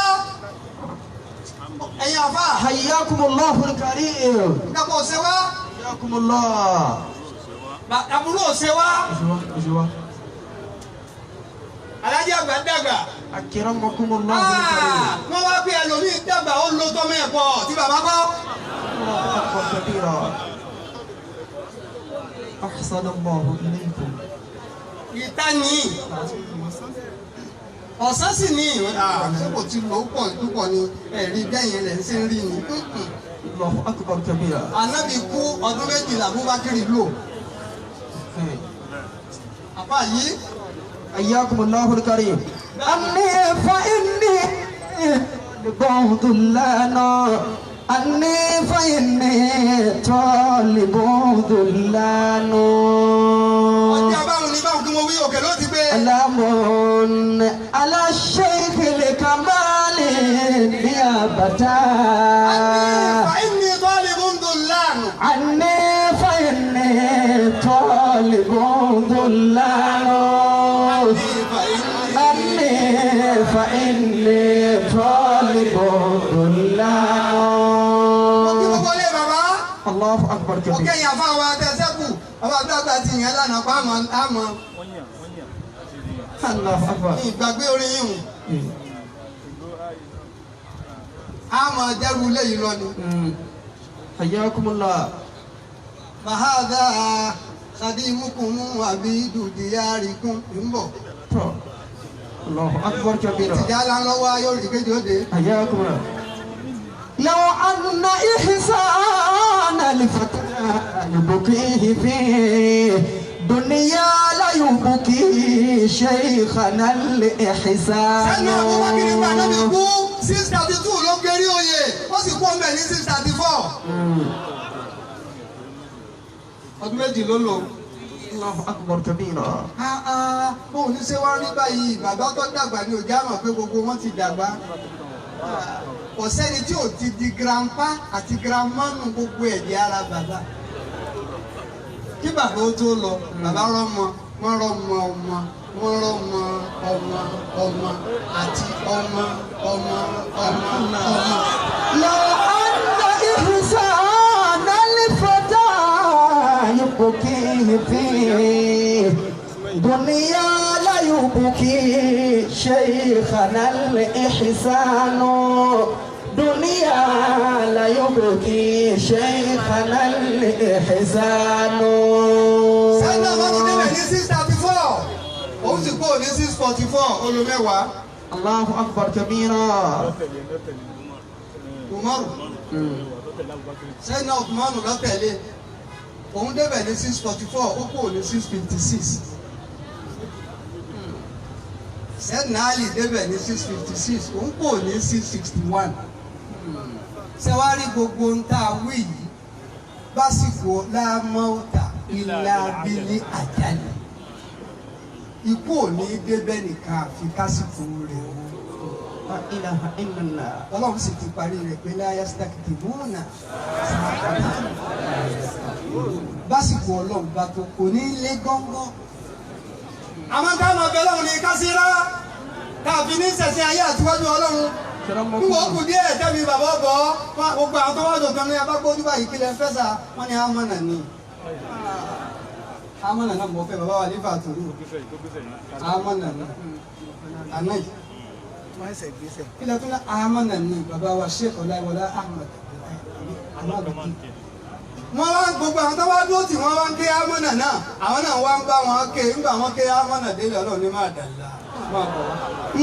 Ẹ̀yin àfà. Hayyakumullahu al-karim. Nǹkan kan ò ṣe wá. Hayyakumullah. Àbúrò ò ṣe wá. Alájí àgbà dàgbà. Akramakumullahu al-karim. Wọ́n wá pé ẹlòmíì dàgbà ó lo tọ́mọ ẹ̀kọ́ tí bàbá kọ́. Allahu akbar kabira. Ahsanallahu ilaykum. Ìta ni ọ̀sán sì ni ṣé kò ti lò ó pọ̀ púpọ̀ ni ẹ̀rí bẹ́yìn rẹ̀ ń ṣe ń rí ni. Allahu akbar kabira. Ànábì kú ọdún méjìlá Abubakar lò. Àpá yìí. Hayyakumullahu al-karim. Anni fa inni ba'dullana. Anni fa inni talibun dhullanu. Ọjọ́ báwọn ní báwọn kí mo wí òkè ló ti gbé. Alamun ala shaykh al-kamali bi abata. Anni fa inni talibun dhullanu. Anni fa inni talibun dhullanu. Anni fa inni talibun dhullanu. Allahu akbar kabir. Ọkẹ́ yẹn fún àwọn atẹ́sẹ́kù, àwọn àgbàgbà ti yẹn lánàá pa àmọ́ àmọ́. Allahu akbar. Ní ìgbàgbé orin yìí hùn. Àmọ́ dẹ́rù ilé yìí lọ ni. Hayyakumullah. Fàhádà khadimukum abidu diyarikum ń bọ̀. Allahu akbar kabir. Tìjà lọ́wọ́ ayé òrìkejì ó dé. Hayyakumullah. لو أن إحسان الفتى يبكيه في دنيا لا يبكي شيخنا الإحسان. Sẹ́nu Abubakar nígbà náà bí kú 632 ló gerí oyè ó sì kú ọmọ ẹ̀ ní 6 Ọdún méjì ló lò. Allahu akbar kabira. Bóun ní ṣé wọ́n rí báyìí, bàbá tó dàgbà ni òjá mọ̀ pé gbogbo wọn ti dàgbà. Kò sẹ́ni tí ò ti di grandpa àti grandma nù gbogbo ẹ̀jẹ̀ ara bàbá. Kí bàbá ó tó lọ, bàbá rọ́mọ, wọ́n rọ́mọ ọmọ, wọ́n rọ́mọ ọmọ ọmọ àti ọmọ ọmọ ọmọ ọmọ. لو أن إحسان الفتى يبكيه في دنيا لا يبكي شيخنا الإحسان دنيا لا يبكي شيخنا الإحسان. Sẹ́ńdà wọn ti débẹ̀ ní 634, òun sì kúrò ní 644 olùmẹ́wàá. الله أكبر كبيرا. Umaru sẹ́ńdà Umaru lọ́tẹ̀lé, òun débẹ̀ ní 644, ó kúrò ní 656. Sẹ́ńdà Ali débẹ̀ ní 656, òun kúrò ní 661. Ṣé wàá rí gbogbo ń tá a wí yìí básìkò lámọ́tà ilá abílí àjálù, ikú ò ní débẹ̀ nìkan àfi kásìkò rẹ̀ o. لا إله إلا الله. Ọlọ́run sì ti parí rẹ̀ pé láyà sítákìtì mọ́ọ̀nà básìkò ọlọ́run bá tó kò ní lé gọ́ngọ́. Àwọn táwọn ọbẹ̀ ọlọ́run ní kásírá tàbí ní sẹ̀sìn ayé àtiwájú ọlọ́run níwọ̀ ó kù díẹ̀ tẹ́bi bàbá ọ̀bọ̀ gbogbo àwọn tó wá dọ̀tàn ní abágbójú báyìí kílẹ̀ fẹ́ sà wọ́n ní amọ̀nà ni amọ̀nà náà mọ̀ fẹ́ bàbá wa nífà tó amọ̀nà náà àná yìí kílẹ̀ tó ní amọ̀nà ni bàbá wa Sheikh Ọláyíwọlá Ahmed Ahmed. Wọ́n wá gbogbo àwọn tó wá dúró tì wọ́n wá ń ké amọ̀nà náà, àwọn náà wá ń bá wọn ké ńgbà wọn ké amọ̀nà délé ọlọ́run ní máa dàlá máa bọ̀ wá.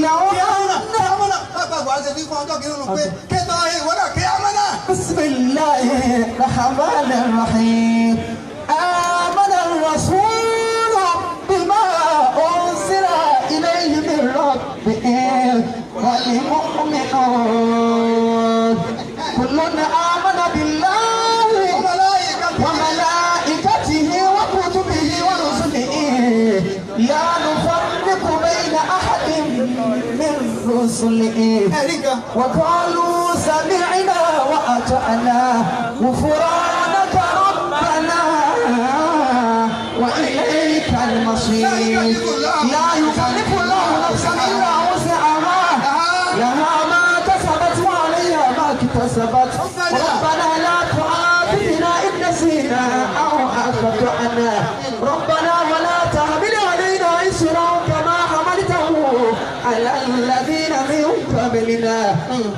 لو Ké amọ̀nà أن ké amọ̀nà bàbá buhari ṣe ní fún ọjọ́ kìíní nù pé ké tọ́ ẹ ìwọ náà ké amọ̀nà. بسم الله الرحمن الرحيم آمن الرسول بما أنزل إليه من ربه والمؤمنون كل آمن بالله وملائكته وكتبه ورسله لا نفرق بين أحد من رسله Ẹ̀rí kan. وقالوا سمعنا وأطعنا غفرانك ربنا وإليك المصير. لا يكلف الله نفسا إلا وسعها لها ما كسبت وعليها ما اكتسبت. ربنا لا تؤاخذنا إن نسينا أو أخطأنا. ربنا ولا تحمل علينا إصرا كما حملته على الذين من قبلنا.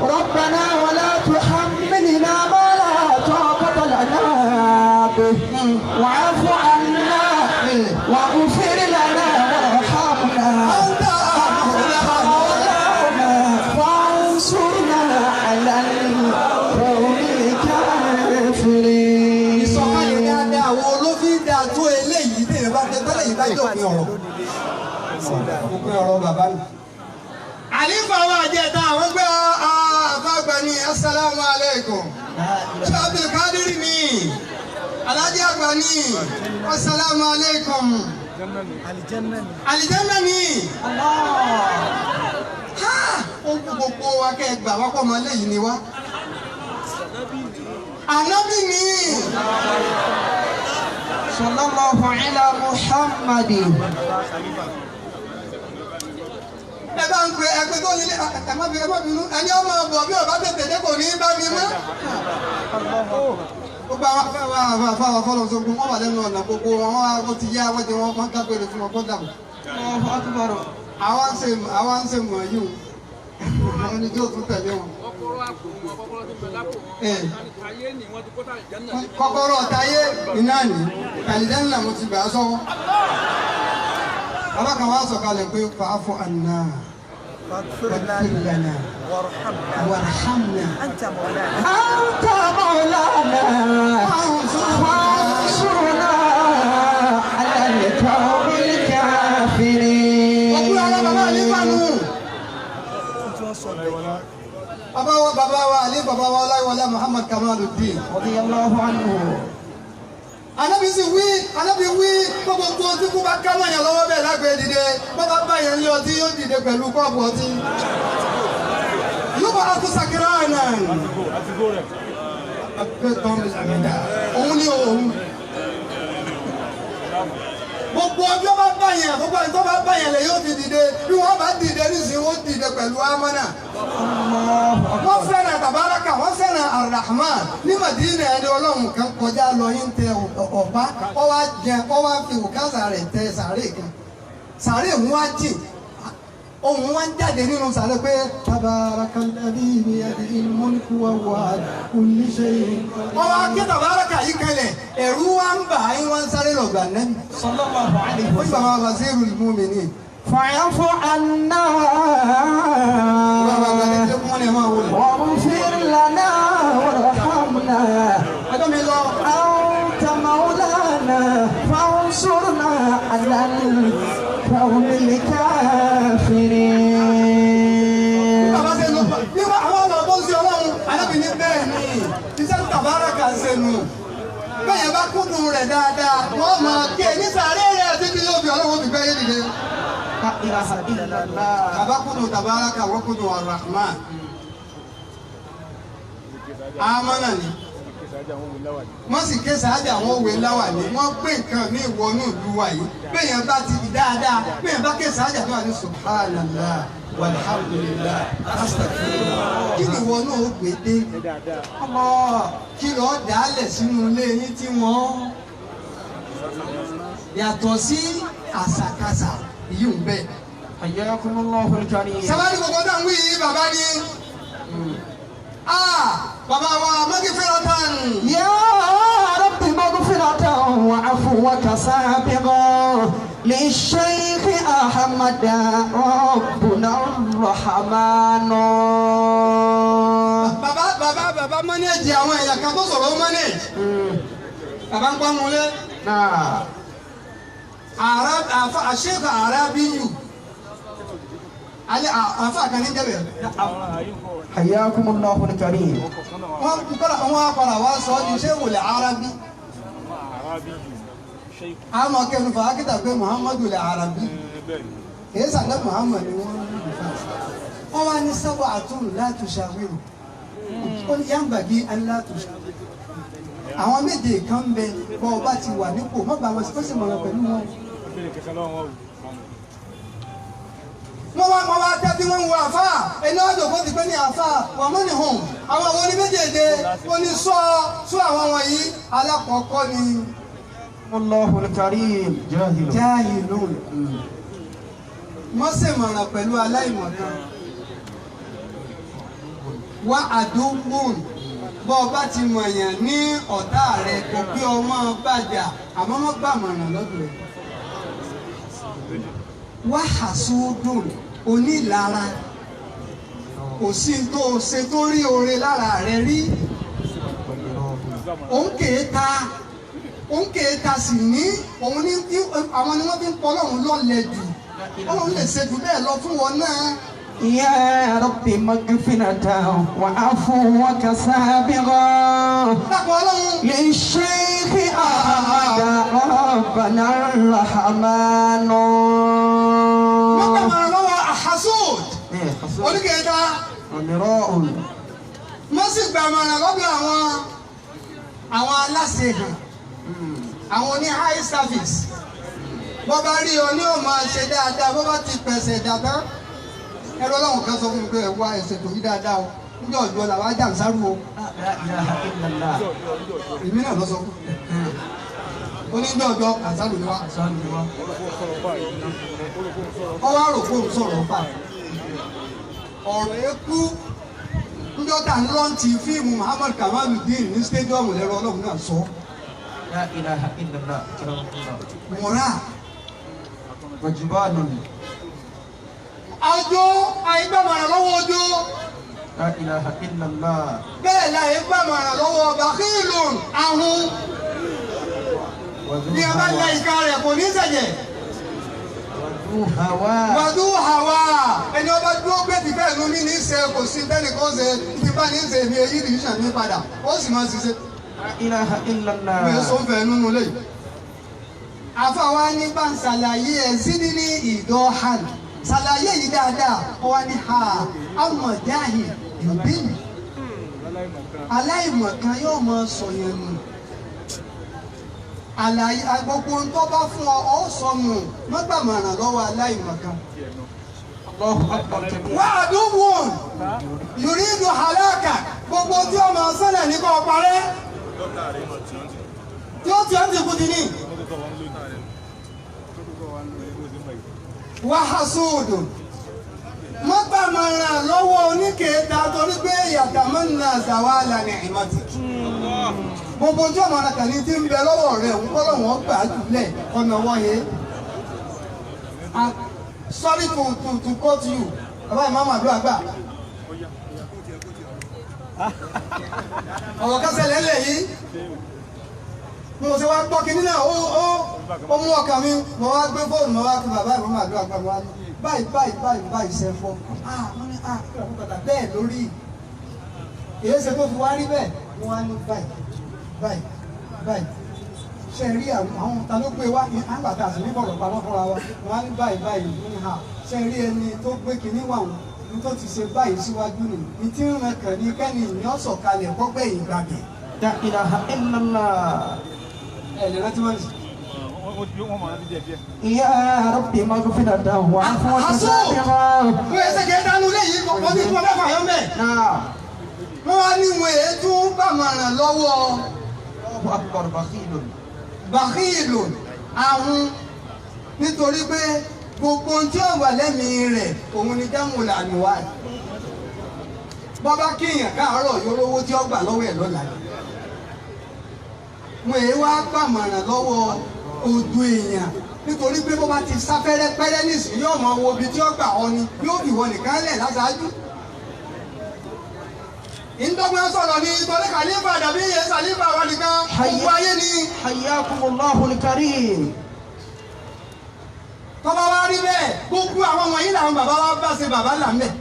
ربنا ولا تحملنا ما لا طاقة لنا به واعف عنا واغفر لنا وارحمنا أنت مولانا فانصرنا على القوم الكافرين. Ìsọ̀kalẹ̀ dáadáa wo ló fi dáa tó eléyìí tẹ̀lé bá tẹ tẹ́lẹ̀ yìí bá jẹ́ òpin ọ̀rọ̀. Òpin ọ̀rọ̀ bàbá mi. Àlífà wa àjẹta àwọn gbé àfàgbà ní asalaamu aleykum. Ṣé Abdulkadir ni? Alhaji àgbà ni asalaamu aleykum. Alijanna ni. Ha! Ó kú gbogbo wa kẹ́ ẹ gbà wá pọ̀ mọ́ léyìí ni wá. Ànábì ni. صلى الله على محمد. Ẹ bá ń pe ẹgbẹ́ tó nílé ẹ má bínú ẹ má bínú ẹni ọmọ ọbọ bí ọba tètè dé kò ní bá mi mọ́. Gbogbo àwọn afẹ́wà afáwà fọlọ́ sógun wọ́n wà lẹ́nu ọ̀nà gbogbo wọn wọ́n wá ti yá wọ́n ti wọ́n wọ́n dágbére fún wọn kó dàbọ̀. الله أكبر. Àwa ń ṣe àwa ń ṣe mọ̀ yìí o àwọn ẹni tí ó tún tẹ̀lé wọn. Kọ́kọ́rọ́ àpò wọn, kọ́kọ́rọ́ tí ń bẹ lápò wọn. Ẹ. Ayé ni wọ́n ti kó tà ìjẹ́ náà. Kọ́kọ́rọ́ táyé iná ní kàlídẹ́nà mo ti gbà á sọ́wọ́. Bàbá kan wá sọ̀kalẹ̀ pé fàáfù àná فاغفر wàlúùfẹ́ لنا lana وارحمنا wàrhamna. أنت مولانا. أنت مولانا فانصرنا على القوم الكافرين. Ọkùnrin ara bàbá àlífà nù. Bàbá wa bàbá wa Ali bàbá wa Ọláyíwọlá Muhammad Kamaluddin. رضي الله عنه. Anabi sì wí, Anabi wí, gbogbo tí kú bá ká mọ̀yàn lọ́wọ́ bẹ́ẹ̀ lágbèé dìde, bọ́ bá bá yẹn lé ọtí yóò dìde pẹ̀lú kọ́ọ̀pù ọtí. Yóò bá a kú sakira náà. Òun ni òun. Gbogbo ọjọ́ bá bá yẹn, gbogbo ẹni tó bá bá yẹn lè yóò fi dìde. Bí wọ́n bá dìde nísìnyí, wọ́n dìde pẹ̀lú amánà. Wọ́n fẹ́ràn Tabaraka, wọ́n fẹ́ràn Arahman. Ní Madina ẹni Ọlọ́run kan kọjá lọ yín tẹ ọ̀pá, ó wá jẹ, ó wá fi òkásà rẹ̀ tẹ sàárè kan. Sàárè ń wá jìn, ohun wá ń jáde nínú sàárè pé Tabarakalladhi biyadihil mulku wa huwa ala kulli shay'in. Wọ́n wá ké Tabaraka yìí kalẹ̀, ẹ̀rú wá ń bà á, wọ́n ń sáré lọ́gbà nẹ́bí. صلى الله عليه Ó sì وسلم. bàbá Wazirul Mu'minin. فاعف عنا Bàbá àgbàdo ẹgbẹ́ fún wọn ni ẹ máa wọlé. واغفر لنا وارحمنا Ọjọ́ mi lọ. أنت مولانا فانصرنا على القوم الكافرين. Bàbá ṣe lọ nígbà àwọn ọ̀nà tó ń ṣe Ọlọ́run, alábìíní bẹ́ẹ̀ ni iṣẹ́ tí Tabaraka ń ṣe nù. Bẹ́ẹ̀ yẹn bá kúndùn rẹ̀ dáadáa, wọ́n máa ké ní sàárè rẹ̀ títí yóò fi Ọlọ́run fi gbẹ́yé dìde. لا إله إلا الله. Bàbá kúndùn Tabaraka, wọ́n kúndùn Arahman. Amánà ni. Wọ́n sì ké sáájà àwọn òwe láwà ní. Wọ́n gbé nǹkan ní ìwọ̀nù ìlú wa yìí. Bẹ́ẹ̀ yẹn bá ti di dáadáa, bẹ́ẹ̀ yẹn bá ké sáájà tó wà ní Subhanallah walhamdulillah astaghfirullah. Kí ni ìwọ náà ó gbé dé? الله. Kí lọ́ọ́ dálẹ̀ sínú ilé yín tí wọ́n yàtọ̀ sí àṣàkáṣà yìí ń bẹ. حياكم الله الكريم. Sábàdì gbogbo náà ń wí yìí bàbá ni. Bàbá wa Magfiratan. يا رب مغفرة وعفوك سابغا للشيخ أحمد ربنا الرحمن. Bàbá bàbá bàbá mọ́nẹ́jì àwọn èèyàn kan tó sọ̀rọ̀ ó mọ́nẹ́jì. Bàbá ń pọ́n wọlé. نعم. Àfa àṣekọ̀ Arábíyù. Alẹ́ àfa kan ní jẹ́bẹ̀. حياكم الله الكريم. Wọ́n kọ́ra wọ́n á padà wá sọ ọ́ di ṣé wòlẹ̀ Arábí. Àmọ́ kẹnu fàákìtà pé Muhammadu lẹ̀ Arábí. Kìí sàlẹ̀ Muhammad ni wọ́n ń lò fà. Wọ́n wá ní sábà àtúrù láti ṣàwérò. Ó ní yàǹbà bí aláàtúnṣàwérò. Àwọn méje kan ń bẹ bọ́ ọba ti wà nípò má bá wọn sí ó sì mọ̀ràn pẹ̀lú wọn. Wọ́n wá tẹ́tí wọ́n ń wo àfáà ẹni ọjọ́ kó ti pé ní àfáà wọ́n mú ní hùn àwọn àwọn oní méjèèjì wọ́n ní sọ sọ àwọn wọ̀nyí alákọ̀ọ́kọ́ ni الله الكريم. جاهل. jahilun wọ́n sì mọ̀ràn pẹ̀lú aláìmọ̀kan wá àdúgbòn bọ́ ọba ti mọ̀yàn ní ọ̀tá rẹ̀ kò pé ọmọ bàjá àmọ́ wọ́n gbàmọ̀ràn lọ́dọ̀ rẹ̀ wá àsúdùn onílara kò sí tó o ṣe tó rí oore lára rẹ̀ rí òun kèé ta òun kèé ta sì ní òun ní àwọn ni wọ́n fi ń pọ̀ Ọlọ́run lọ́lẹ̀ jù Ọlọ́run lè ṣe jù bẹ́ẹ̀ lọ fún wọn náà. يا رب مغفرة وعفوك سابغا Dàpọ̀ Ọlọ́run. للشيخ أحمد ربنا الرحمن. Wọ́n gbà mọ̀ràn lọ́wọ́ àhásùd oníkèéta ومراء. wọ́n sì gbà mọ̀ràn lọ́dọ̀ àwọn aláṣẹ hàn àwọn oní high service bọ́ bá rí ọ ní ò máa ṣe dáadáa bọ́ bá ti pẹ̀sẹ̀ dàtán ẹ̀rọ ọlọ́run kan sọ fún mi pé ẹ wá ẹsẹ̀ tó yí dáadáa o níjọ́ ọjọ́ làwọn ajá ń sáré o لا إله إلا الله. èmi náà lọ sọ fún mi ó ní níjọ́ ọjọ́ àǹsárù ni wá ọ wá rò fóun sọ̀rọ̀ fà ọ̀rọ̀ ekú níjọ́ tá ń lọ́ǹtì fíìmù Muhammad Kamaludin ní stadium lẹ́rọ ọlọ́run náà sọ لا إله إلا الله. كرمك الله. mọ̀rá وجبال. àjò àìgbàmọ̀ràn lọ́wọ́ ọjọ́ لا إله إلا الله. bẹ́ẹ̀ la àìgbàmọ̀ràn lọ́wọ́ bàkílùn ahun وذو ní a bá la هوى. ìka rẹ̀ kò ní sẹ̀jẹ̀ وذو Wàdú hawa. Wàdú hawa. Ẹni ọba dúró pé tìfẹ́ ìlú mi ní í ṣe kò sí tẹ́nìkan ṣe ti bá ní í ṣe èmi èyí kìí ṣàn mí padà ó sì máa ṣiṣẹ́. La ilaha illallah. Mi ò sọ fẹ́ nínú ilé yìí. Àfàwa ní bá ń ṣàlàyé ẹ̀ sí ní ìdọ́ hàn. Ṣàlàyé yìí dáadáa, ó wá ní ha amọ̀dáhì yòbíyì. Aláìmọ̀kan yóò mọ sọ̀yàn nù. Àlàyé gbogbo ohun tó bá fún ọ, ọ sọnù mọ́gbàmọ̀ràn lọ́wọ́ aláìmọ̀kan. Allahu akbar kabir. Wà á dún wòn, yùrídù hàlákà, gbogbo tí ọmọ sẹ́lẹ̀ ní kò parẹ́. Tí ó ti ẹ́ ti kú ti ní. Wàhásùdù mọ́gbàmọ̀ràn lọ́wọ́ oníkèéta torí pé yàtàmọ́ nà zàwálà ní ìmọ̀tì. Gbogbo tí ọmọ arákàní ti ń bẹ lọ́wọ́ rẹ̀ ń kọ́ lọ́wọ́ gbà á jùlẹ̀ ọ̀nà wọ́n yé. Sorry to quote you, bàbá ìmáàmù àdúrà gbà. Ọ̀rọ̀ kásẹ̀ lẹ́lẹ̀ yìí. Mo ṣe wá gbọ́ kinní náà ó mú ọkàn mi, mo wá gbé fóònù, mo wá kí bàbá ìmáàmù àdúrà gbà, mo wá ní báyìí báyìí báyìí báyìí ṣe fọ́. Wọ́n ní kí ọ̀rọ̀ kàtà bẹ́ẹ̀ lórí. Èyí ṣe tó fi wá rí bẹ́ẹ̀, mo wá ní báyìí báyìí báyìí. Ṣé rí àwọn ta ló gbé wá àgbà tá a sì ní bọ̀rọ̀ pamọ́ fúnra wa, wọ́n á ní báyìí báyìí ní ha. Ṣé rí ẹni tó gbé kinní wà wọn ní tó ti ṣe báyìí síwájú nì ní tí ń ran kàn ní kẹ́ni ìní ọ̀sọ̀kalẹ̀ kọ́gbẹ̀yìn gbàgbé. La ilaha illallah. Ẹ lè rántí wọ́n sì. Ya Rabbi maghfiratan wa afwan Àṣù! sabiqa. Wọ́n ẹsẹ̀ kẹ́ dánú léyìí kò ní tí wọ́n bá fà yọ mẹ́. Naam. Wọ́n wá ní wọn èé tún gbàmọ̀ràn lọ́wọ́ Allahu akbar bakhilun. bàkíìlù ahun nítorí pé gbogbo ohun tí ó wà lẹ́mìí rẹ̀ òun ni dáhùn lànà wá. Bọ́bá kíyàn káàárọ̀ yóò rówó tí ó gbà lọ́wọ́ ẹ̀ lọ́la. Wọn èé wá gbàmọ̀ràn lọ́wọ́ ojú èèyàn nítorí pé bó bá ti sáfẹ́rẹ́ pẹ́rẹ́ nísìnyí yóò mọ wo ibi tí ó gbà ọ ni yóò fi wọ nìkan lẹ̀ láṣáájú. Ìdọ́gbọ́n sọ̀rọ̀ ni torí kàlífà dàbí iye sàlífà wa nìkan gbogbo ayé ni. Hayyakumullahu al-karim. Tọ́ba wa rí bẹ́ẹ̀ gbogbo àwọn wọ̀nyí làwọn bàbá wa bá ṣe bàbá là ń bẹ̀.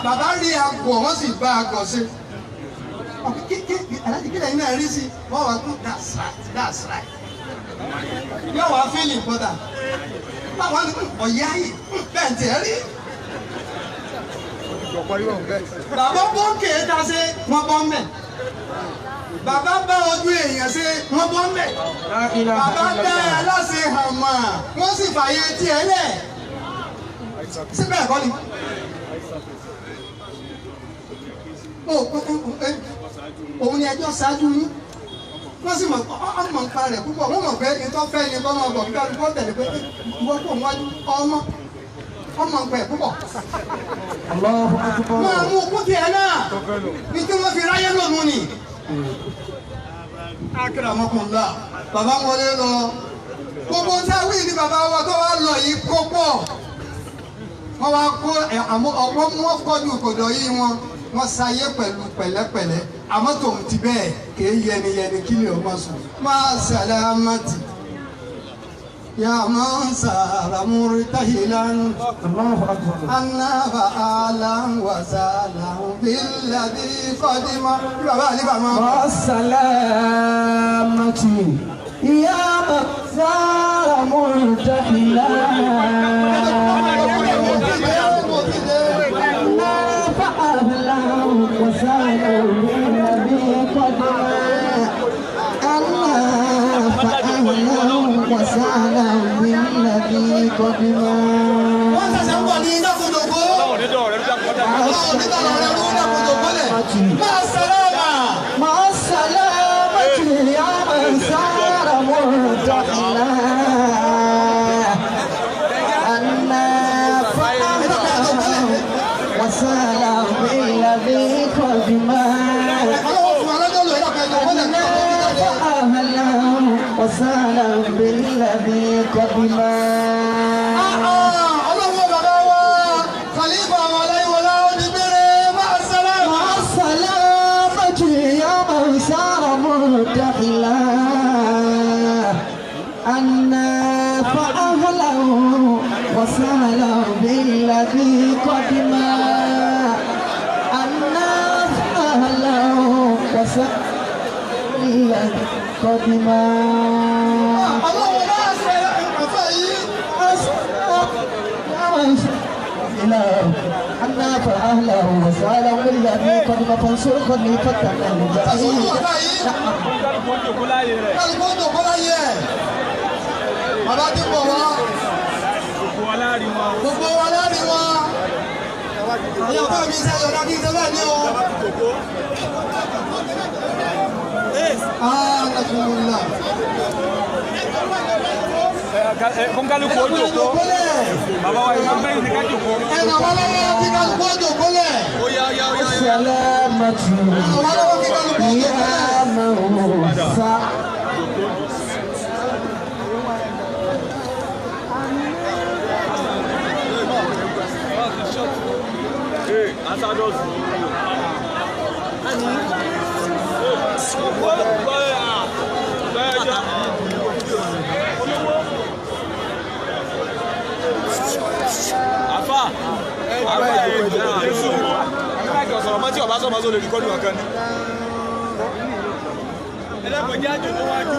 Bàbá rí agọ̀ wọ́n sì bá agọ̀ ṣe. Aláàjì kílẹ̀ yín náà rí sí wọ́n wá kún that's right that's right. Yóò wá fíìlì pọ̀tà. Báwọn ní ọ̀yá yìí bẹ́ẹ̀ tiẹ̀ rí. Bàbá bóńkè ta ṣe wọ́n bọ́ mẹ́. Bàbá bá ojú èèyàn ṣe wọ́n bọ́ mẹ́. La ilaha Bàbá dá illallah. aláṣẹ hàn mọ́ wọ́n sì fààyè tiẹ̀ lẹ̀. Síbẹ̀ kọ́ ni. Òun ni ẹjọ́ ṣáájú yín. Wọ́n sì mọ̀ ọmọ ń pa rẹ̀ púpọ̀. Wọ́n mọ̀ pé ìtọ́ fẹ́ ni kọ́ máa bọ̀ kí kálukú tẹ̀lé pé ìwọ́n kò wájú ọmọ ọmọ ń pẹ̀ púpọ̀. Allahu akbar. Máa mú okú tiẹ̀ náà ní tí wọ́n fi ráyé lónìí ni. Akramakumullah. Bàbá ń wọlé lọ. Gbogbo táwí ni bàbá wa tó wá lọ yìí kó pọ̀. Wọ́n wá kó àmọ́ ọ̀pọ̀ mú ọkọ̀dù kòdò yìí wọn. Wọ́n ṣayé pẹ̀lú pẹ̀lẹ́pẹ̀lẹ́. Àmọ́ tòun ti bẹ́ẹ̀ kì í yẹni yẹni kí lè ọmọ sùn. Máa sàlámàtì. Ya man sara murtahilan. Allahu akbar. Anna fa'alan wa salan billadhi qadima. Bí bàbá àlébà máa ń kọ́. Wassalamati ya man sara murtahila. فأهلا وسهلا بالذي قدما. ألا فأهلا وسهلا بالذي قدما. Wọ́n ṣẹ̀ṣẹ̀ ń bọ̀ ní dákòjòkó. Ọlọ́run nígbà rẹ̀ ló dákòjòkó lẹ̀. Máa sàlámà. مع السلامة يا من سار مرتحلا. أنا فأهلا وسهلا بالذي قدما. Ọlọ́wọ́ fún wa lọ́jọ́ lò ẹ̀dàkọ̀ ẹ̀jọ̀ mọ́lẹ̀ kí ọkọ̀ mi jáde. أهلا وسهلا بالذي قدما. Ọlọ́wọ́ bàbá wa, Khalifa wa Aláyíwọlá ó ní bèrè máa sàlámà. مع السلامة يا من سار مرتحلا. أنا فأهلا قدما Ọlọ́run bá ṣe àfẹ́ yìí. أنا فأهله وسأله الذي قدم فانصر خليفتنا Àtàsùnwó الجديد àfẹ́ yìí. Kálukú ó jòkó láyé rẹ̀. Kálukú ó jòkó láyé ẹ̀. Bàbá ti bọ̀ wá. Gbogbo wa láàrin wọn. Gbogbo wa láàrin wọn. Ẹ̀yin ọ̀gá mi ṣe ayọ̀dá kí n ṣe bẹ́ẹ̀ ni o. Alhamdulillah. Kọ́ńkálukú ó jòkó. Bàbá wa ìlú bẹ́ẹ̀ ni ká jòkó. Ẹnà wọn lọ́wọ́ kí kálukú ó jòkó lẹ̀. السلامة Ẹnà wọn lọ́wọ́ kí kálukú ó jòkó lẹ̀. يا موسى Àfà. Àfà ìjọ sọ̀rọ̀ mọ́ tí ọba sọ̀rọ̀ mọ́ sórí ìkọlù ọ̀kan ni. Ẹlẹ́kọ̀ọ́ jẹ́ àjò tó wájú.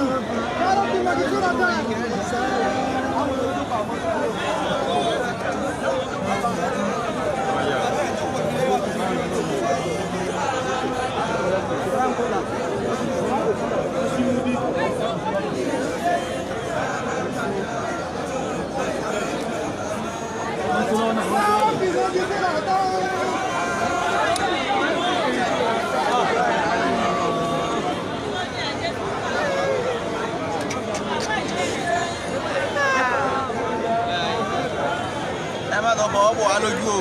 Ẹ má lọ bọ̀ ọ́ bọ̀ wá lójú o.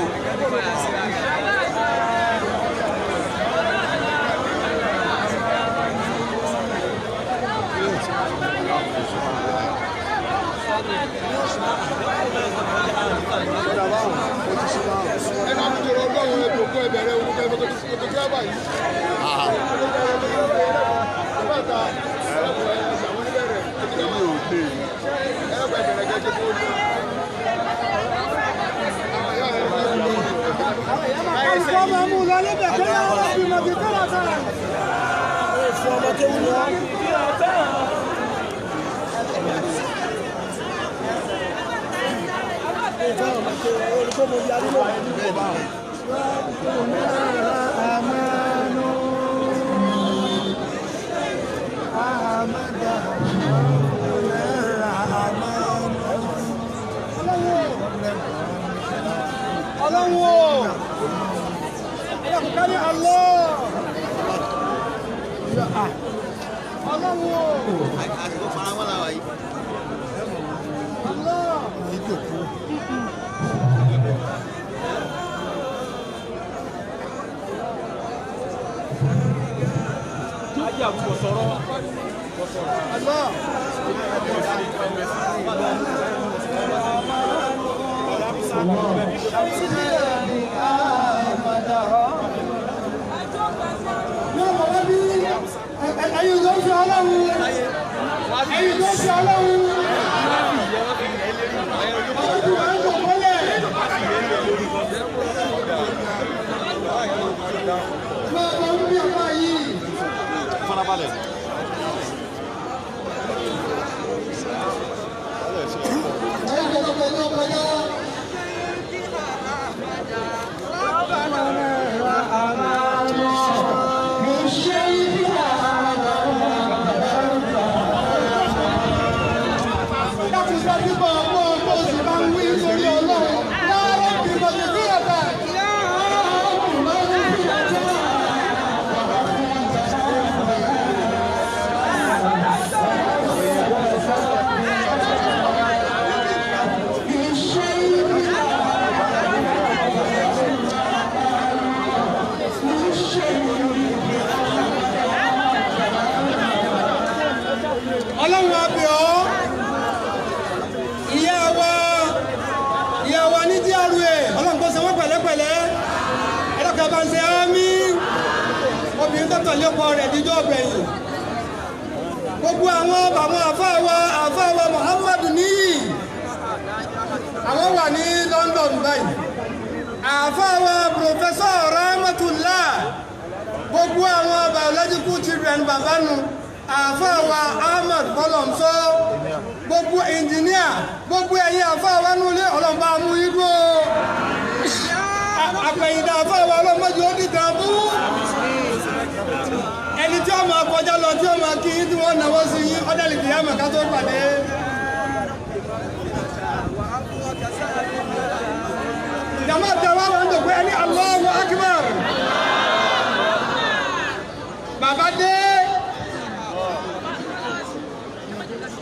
Ọlọ́run o. Ẹlẹ́kùn kárí Allah. Ọlọ́run o. Àsìkò faramọ́ la wà yìí. Allah. Ajé àbúkọ̀ sọ̀rọ̀. Allah. Yóò mọ̀ wá bí ẹ̀yin ló ń fi Ọlọ́run. Ẹ̀yin ló ń fi Ọlọ́run. Ọlọ́run máa ń dùn mọ́lẹ̀. Máa bọ̀ ń bí ọ̀pá yìí. Farabalẹ̀. Ẹ̀yin tó lọ́pọ̀ ní ọkọ̀ yá. Dákun dájú bọ̀ ọmọ ọmọ sì máa ń wí lórí Ọlọ́run. Láàárọ̀ ìgbìmọ̀ ti fi ẹ̀bẹ̀. Ọlọ́run á bẹ̀ ọ́. Ìyá wa ìyá wa ní GRA Ọlọ́run kó ṣe wọ́n pẹ̀lẹ́pẹ̀lẹ́. Ẹlọ́kẹ́ bá ń ṣe ámì. Obìnrin tó tọ̀lé ọkọ rẹ̀ díjọ́ ọ̀gbẹ̀yìn. Gbogbo àwọn bàbá àfáà wa àfáà wa Muhammadu níyì. Àwọn wà ní London báyìí. Àfáà wa Professor Rahmatullah. Gbogbo àwọn biological children bàbá nu. Àáfàá wa Ahmed Bọ́lọ̀msọ, gbogbo ẹnjìníà, gbogbo ẹ̀yin àáfàá wa nulẹ̀ ọlọ́mọba mú yín dúró. Àpẹ̀yìndà àáfàá wa ọlọ́mọdé ó dìtàn bú. Ẹni tí ó máa kọjá lọ tí ó máa kí yín tí wọ́n náwó sí yín ọ̀dẹ́lì kìí àmọ̀ ká tó pàdé. Jàmá tẹwàá wọn tó pé ẹni Allahu Akbar. Bàbá dé.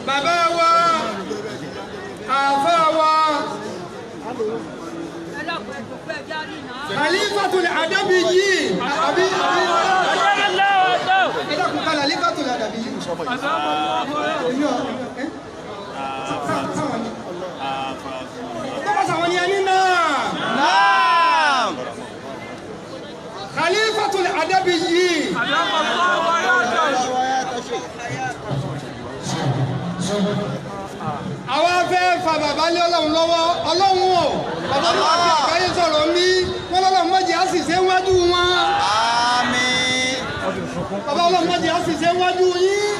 Bàbá wa, àáfàá wa, Khalifatul Adabi yìí, àbí ẹ̀dàkùn kalẹ̀ Khalifatul Adabi yìí. Tọ́pọ̀ sàwọn ni ẹni náà. Khalifatul Adabi yìí. Àwa fẹ́ fa bàbá lé ọlọ́run lọ́wọ́, ọlọ́run o, bàbá ní wàá fi àgbáyé sọ̀rọ̀ mí, wọ́n lọ́lọ́run mọ̀jẹ̀ á sì ṣe wájú wọn. Àmín. Bàbá ọlọ́run mọ̀jẹ̀ á sì ṣe wájú yín.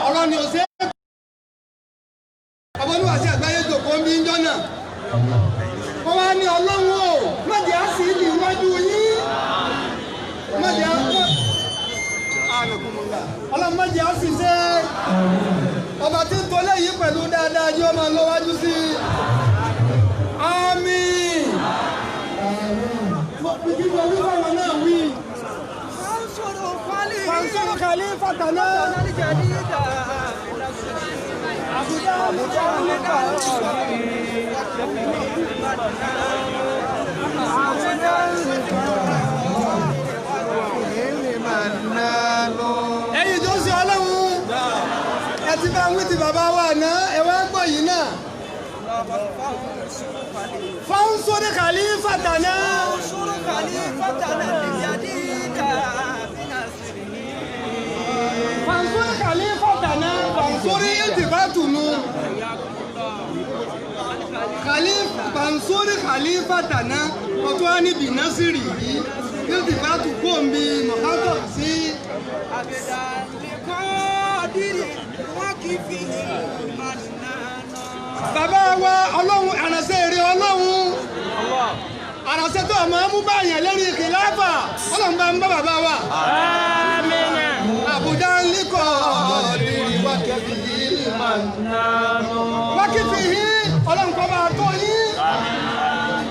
Ọ̀rọ̀ ni ò ṣe é. Bàbá ní wàá fi àgbáyé jòkó ń bí ń jọ́nà. Wọ́n wá ní ọlọ́run o, mọ̀jẹ̀ á sì lì wájú yín. Mọ̀jẹ̀ á ọlọ́run mọ̀jẹ̀ á sì ṣe. Ọba tí ń tọ́lé yìí pẹ̀lú dáadáa yóò máa lọ́wájú sí i. Àmín. Gbogbo wíwá wọn náà wí. Fansuru khalifatana. Àbújá àbújá nípa ẹ̀yin tó ń ṣe ọlọ́run ẹ ti bá ń wí ti bàbá wa náà ẹ wá gbọ́ yìí náà. Fansuru khalifatana. Fansuru khalifatana. Fansuru iltifatunu. Fansuru khalifatana. Ọtún á níbi násìrì yìí. Iltifatu kóńbi mọ̀kátọ̀ sí. Bàbá wa ọlọ́run àránṣẹ́ èrè ọlọ́run àránṣẹ́ tó ọmọ mú báyàn lérí kìláàfà ọlọ́run bá ń bá bàbá wa. Àbúdá ń líkọ̀ ọ̀dìrì wákìfì yín ọlọ́run kọ́ bá tó yín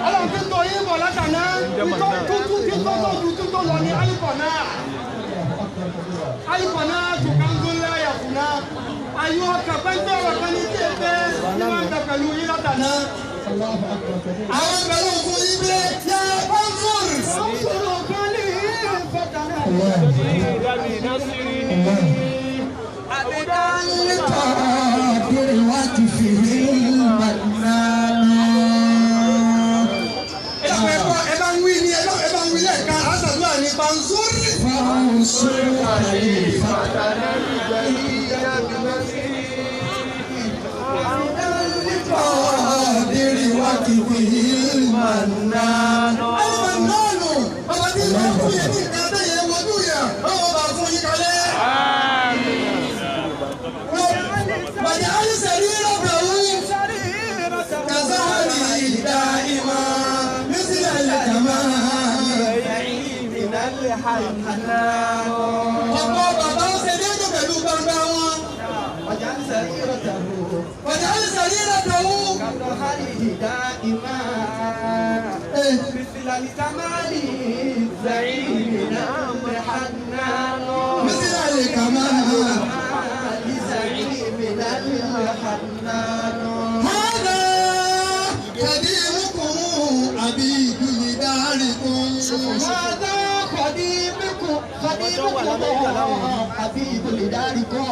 ọlọ́run tí tó yín bọ̀ látàná títọ́ tó ju títọ́ lọ ní alíkọ̀ náà alíkọ̀ náà tó kánzó láyà fún náà. Ayọ̀ ọkàn pẹ́ńtẹ́ ọ̀rọ̀ kan ní tí ẹ fẹ́ ní wọ́n ń bẹ pẹ̀lú yín látàná. Àwọn pẹ̀lú ògùn yín dé yẹ pọ́ńsọ̀rì. Pọ́ńsọ̀rì ògùn ní ìfọ̀tàná. Ẹ bá ń wí ni ẹ bá ń wí lẹ́ẹ̀kan, àṣàdúrà ní pọ́ńsọ̀rì. Fansuru khalifatana. Qadiri wakifihi al-mannan. Al-Mannanu, ọba tí ń fún yẹn ní ìka tẹ́yẹ wojú yẹn, ọwọ́ bá fún yín kalẹ̀. Wàjà alìsẹ̀rí rọ̀bẹ̀wú, kàzáàrì dàìmà, mísílẹ̀ lẹ́kàmá. Ọ̀pọ̀ bàbá ń ṣe déédéé pẹ̀lú gbangba wọn. Wàjà alìsẹ̀rí rọ̀bẹ̀wú. Mísílẹ̀ lẹ́kàmá. هذا قديمكم عبيد لداركم. هذا قديمكم حبيب لداركم.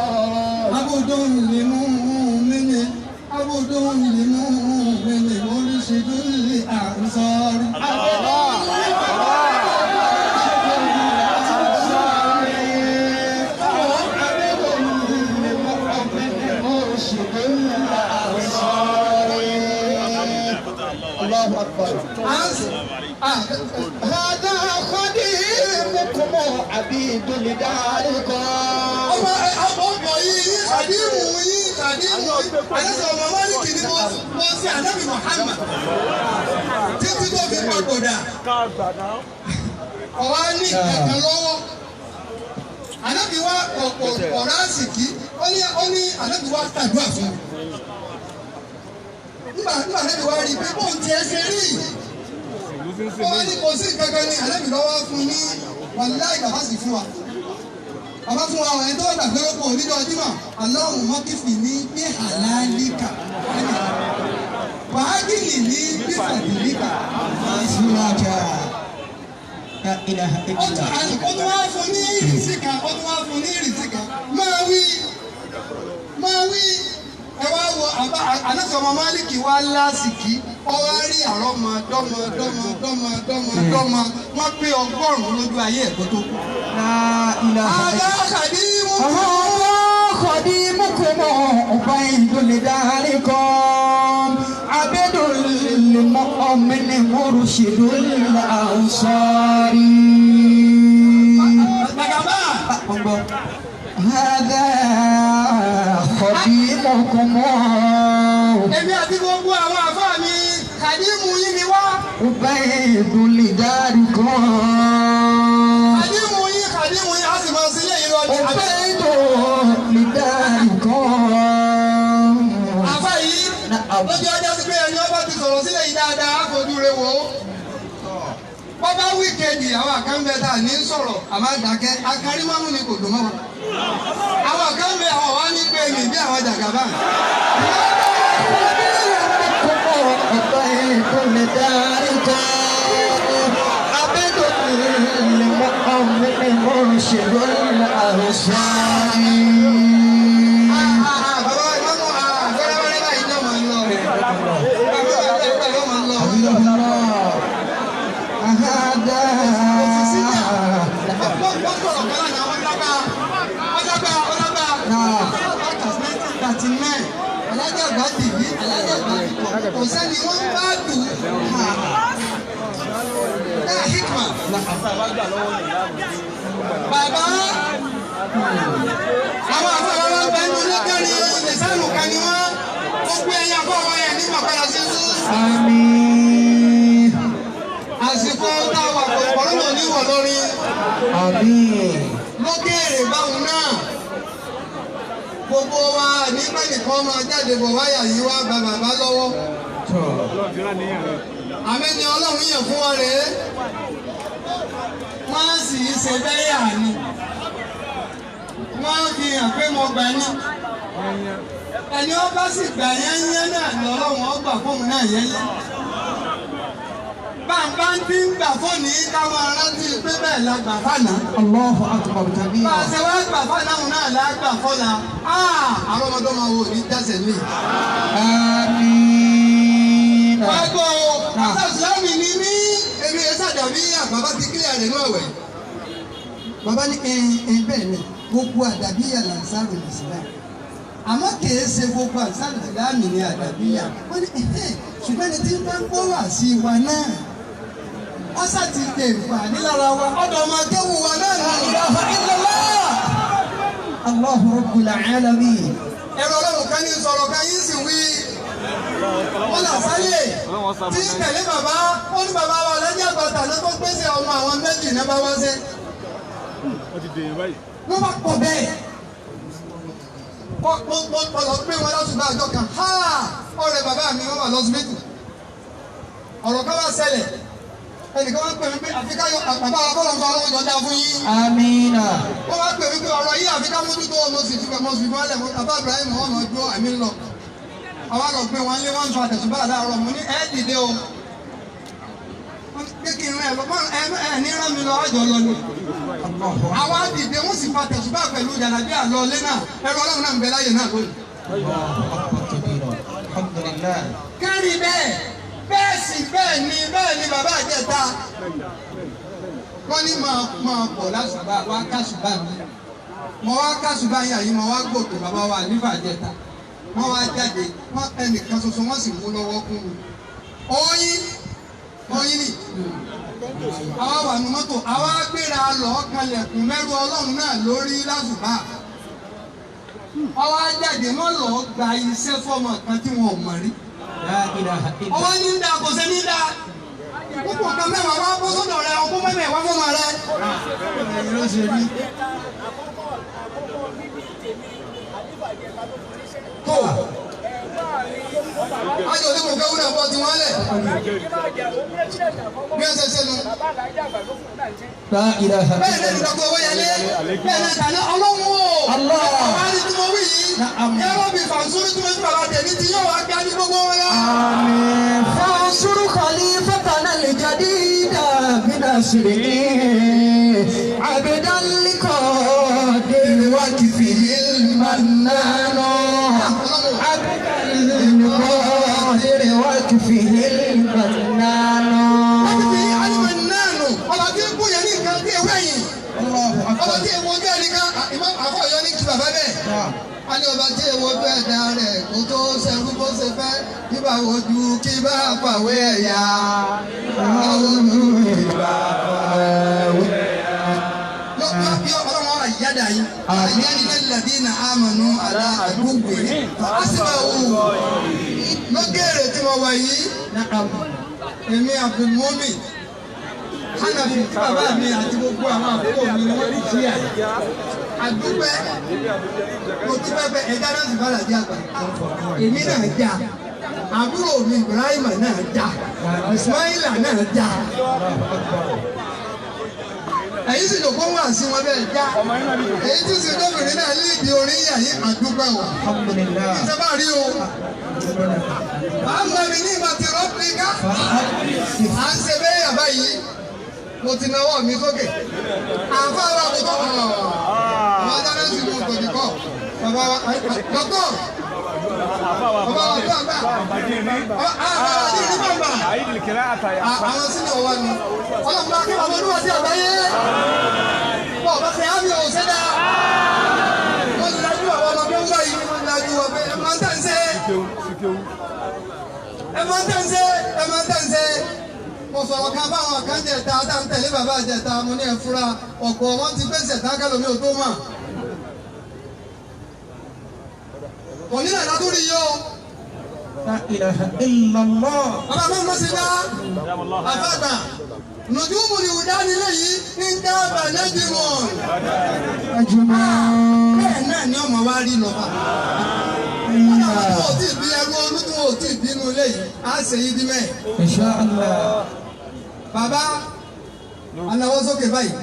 عبد لمؤمن عبد لمؤمن مرشد لأنصار. الله أكبر. هذا خديم خادمكم عبيد لداركم. Ọmọ ọmọ yìí kàdímù yìí kàdímù yìí Ànásì ọmọ Málíkì ni mo sí Ànábì Muhammad títí tó fi papòdà. Ọ̀wá ní ẹ̀kan lọ́wọ́. Ànábì wa ọ̀rọ̀ àsìkí ó ní Ànábì wa tàdúrà fún mi. Nígbà Ànábì wa rí i pé bóun tiẹ̀ ṣe rí i. Ó wá ní kò sí kankan ní Ànábì lọ́wọ́ fún ní wàláì bàbá sì fún wa. Bàbá fún wa ẹni tó wà gbàgbé lóko onídọ̀ ọdún Aláhùn mọ́kìfì ní bí àlálíkà. Wàágìlì ní bí fàdílíkà. La ilaha Ó illallah. tún wá fún ní ìrísí kan, ó tún wá fún ní ìrísí kan. Máa wí, máa wí. Ẹ wá wo Ànásì ọmọ Málíkì wá lásìkí, ó wá rí àrọ́mọ dọ́mọ dọ́mọ dọ́mọ dọ́mọ dọ́mọ. Wọ́n pé 100 lójú ayé ẹ̀kọ́ tó kú. La ilaha Àdá illallah. kàdímù. هذا خديمكم عبيد لداركم عبد المؤمن مرشد الأنصار. Bàgàbà. هذا خديمكم Èmi àti gbogbo àwọn àfáà mi kàdímù yín ni wá. عبيد لداركم Kàdímù yín kàdímù yín á sì máa sílé yìí lọ ní àbẹ́. عبيد لداركم. Àfáà yìí lójú ọjọ́ sí pé ẹni ọba ti sọ̀rọ̀ sílẹ̀ yìí dáadáa á fojú rẹ̀ wò ó. Bọ́bá wíkẹ́ndì àwọn àkànbẹ tá a ní sọ̀rọ̀ àmọ́ àdàkẹ́ akarímọ́mù ni kò dùn mọ́ wọn. Àwọn àkànbẹ àwọn wá ní pé mi bí àwọn jàgàbá. Bàbá ìmọ̀mù àgbẹ̀rẹ̀wẹ̀rẹ̀ báyìí náà máa ń lọ. Bàbá ìgbà yóò máa ń lọ. Wọ́n sọ̀rọ̀ kan lánàá, wọ́n lágbá, wọ́n lágbá, wọ́n lágbá. 1939, Alájà àgbà dìbí, Alájà àgbà dìbò, kò sẹ́ni wọ́n bá dùn. Náà hikma. Bàbá àwọn àfọwọ́ wọn bẹ nínú lọ́kẹ́rin lẹ́sánù kan ni wọ́n gbogbo ẹ̀yà fọwọ́ ẹ̀ ní màkàrà sí fún. Àmín. Àsìkò táwa kòrònà níwọ̀ lórí Àmín. lókèrè báwọn náà. Gbogbo wa nígbà nìkan máa jáde bọ̀ wáyà yìí wá bá bàbá lọ́wọ́. Àmẹ́ni Ọlọ́run yàn fún wa rèé. Wọ́n sì í ṣe bẹ́yà ni. Wọ́n fi hàn pé mo gbà ní. Ẹni ó bá sì gbà yẹ́nyẹ́ náà lọ́lọ́run ó gbà fóun náà yẹ́nyẹ́. Bàbá ń tí ń gbà fóònù yìí ká máa rántí pé bẹ́ẹ̀ la gbà fànà. Allahu akbar kabira. Bá a ṣe wá gbà fànà òun náà la gbà fọ́la. Àwọn ọmọdé máa wò ní dáṣẹ̀ mí. Àmín. Wá gbọ́ o, àṣà ìsìlámì ni mí, èmi ẹ̀ sàdàbí àbábá ti kílẹ̀ rẹ̀ náà wẹ̀. Bàbá ní ẹ ẹ bẹ́ẹ̀ ni gbogbo àdàbíyà làǹsàrò ìsìlámù. Àmọ́ kìí ṣe gbogbo àǹsàrò ìsìlámù ni àdàbíyà. Wọ́n ní ẹ̀hẹ́ ṣùgbọ́n ẹni tí ń bá ń gbọ́ wà sí wa náà. Wọ́n sá ti dè nfààní lára wa. Ọ̀dọ̀ ọmọ akéwù wa náà La ni. ilaha illallah. Allahu rabbul alamin. Ẹ̀rọ ọlọ́run kan ní sọ̀rọ̀ kan yín sì wí. Wọ́n là sáyè tí ń tẹ̀lé bàbá ó ní bàbá wa lẹ́yìn àgbàtà ló tó gbèsè ọmọ àwọn méjì náà bá wá sí. Wọ́n bá pọ̀ bẹ́ẹ̀. Kọ́ lọ gbé wọn lọ́sùn àjọ kan. Ha! Ọ̀rẹ́ bàbá mi wọ́n wà lọ́sibítù. Ọ̀rọ̀ kan wá ṣẹlẹ̀. Ẹnìkan wá pè mí pé àfikà yọ bàbá wa bọ́lọ̀ ń bá ọlọ́run jọ dá fún yín. Àmín. Wọ́n wá pè mí pé ọ̀rọ̀ yìí àfikà mójútó ọmọ sì fi mọ̀ sí fún ọlẹ̀ bàbá Ibrahim wọ́n mọ̀ dúró àmì ń lọ. Àwa lọ gbé wọn lé wọn fa tẹ̀sùbá láàárọ̀ mo ní ẹ́ dìde o. Wọ́n ní pé kí n rán ẹ lọ ẹ ní rán mi lọ àjọ lọ ni. Allahu Àwa dìde wọ́n sì fa tẹ̀sùbá pẹ̀lú jàlábí àlọ́ ilé náà ẹ̀rọ ọlọ́run náà ń bẹ láyè náà lónìí. akbar kabira. Alhamdulillah. Kẹ́rì bẹ́ẹ̀ bẹ́ẹ̀ sì bẹ́ẹ̀ ni bàbá àjẹta. Wọ́n ní máa pọ̀ lásùbà wá kásùbà mi. Mo wá kásùbà yín àyín mo wá gòkè bàbá wa nífà àjẹta. Wọ́n wá jáde wọ́n ẹnìkan ṣoṣo wọ́n sì mú lọ́wọ́ kún mi. Oyin oyin ni. Àwa wà nù mọ́tò, àwa gbéra lọ kalẹ̀kùn mẹ́rù ọlọ́run náà lórí lásùbà. Ọwọ́ jáde wọ́n lọ gba iṣẹ́ fọ́mọ kan tí wọn ò mọ̀ rí. La ilaha illa. Ọwọ́ ní ń da kò sí ní da. Púpọ̀ kan mẹ́wàá wá bọ́ sọ́dọ̀ rẹ, ọkọ́ mẹ́wàá wá fọ́mọ rẹ. Ẹ̀yin ló ṣe rí. Tó ayọ̀ onímọ̀ kẹ́wọ́n náà bọ́ ti wọ́n lẹ̀. Bí ẹ ṣe ṣe nu. La ilaha Bẹ́ẹ̀ náà illa. ni dọ́kọ̀ owó yẹlé. Bẹ́ẹ̀ náà tàná ọlọ́run o. Allah. Àwọn àti tí mo wí yìí. Na'am. Yẹ́rọ bí fàǹsórí tí mo ti bàbá tẹ̀mí tí yóò wá gbá ní gbogbo wọn yá. آمين. فانصر خليفتنا الجديد بنصره عبد القادر وكفه المنان عبد القادر وكفه المنان. Láti fi alìmọ̀ nánu, ọba tí ń bóyá ní nǹkan tí ewé yìí. الله Ọba أكبر. tí ewu ojú ẹnìkan, àfọ̀yọ́ ní kí bàbá bẹ́ẹ̀. A ní ọba tí ewu ojú ẹ̀dá rẹ̀ kó tó ṣerú bó ṣe fẹ́. Kí bá wojú kí bá pàwé ẹ̀yà. Bá wojú kí bá pàwé ẹ̀yà. Yọ ọlọ́run àyíyáda yìí. Àyíyáda alladhina amanu ala aduwwihim fa'asbahu. Lókèrè tí mo wà yìí. نعم. Èmi Abdulmumin Hanafi tí bàbá mi àti gbogbo àwọn àbúrò mi ni wọ́n ti jí àyè. Àdúpẹ́ mo dúpẹ́ pé ẹja náà sì bára jẹ́ àgbà. Èmi náà já. Àbúrò mi Ibrahim náà já. Ismaila náà já. Ẹ̀yin sì lò kó wà sí wọn bẹ́ẹ̀ já. Èyí tí sì lóbìnrin náà ní ìdí orin yà yí àdúpẹ́ o. الحمد لله. Ìjọba rí o. Bàbá mi ní ìmọ̀ ti rọ́pìlíkà. À ń ṣe bẹ́ẹ̀ yàbá yìí mo ti nawọ́ mi sókè àǹfà wa kò tó àwọn adáná sì mú tòbí kọ́ bàbá wa dọ́kọ̀ bàbá wa tó àgbà àwọn ní ìlú bàbà àwọn sínú ọwọ́ ni ọlọ́pàá kí bàbá olúwa sí àgbáyé bọ́ ọba ṣe ámì ò ṣẹ́dá wọ́n ti lajú àwọn ọmọ bí wọ́n báyìí wọ́n lajú wọ́n pé ẹ máa ń tẹ̀ ń ṣe ẹ máa ń tẹ̀ ń ṣe ẹ máa ń tẹ̀ ń ṣe. Mo sọ̀rọ̀ kan báwọn kan jẹ̀ta tá ń tẹ̀lé bàbá jẹ̀ta mo ní ẹ fura ọ̀pọ̀ wọn ti gbèsè tákàlómi ò tó mọ̀. Òní náà látúrí yìí o. La ilaha illallah. Bàbá mi mọ̀ sí dá àfàgbà. Nùjúmù ni ìwúdá nílé yìí ń dábàá lẹ́jìmọ̀. Ajuma. Bẹ́ẹ̀ náà ni ọmọ wa rí lọ́ba. Wọ́n náà wọ́n tí wọ́n ò tí ì bí ẹrú ọdún tí wọ́n ò tí ì bínú ilé yìí á ṣe yí dí mẹ́ẹ̀. Insha Allah. Bàbá anáwó sókè báyìí.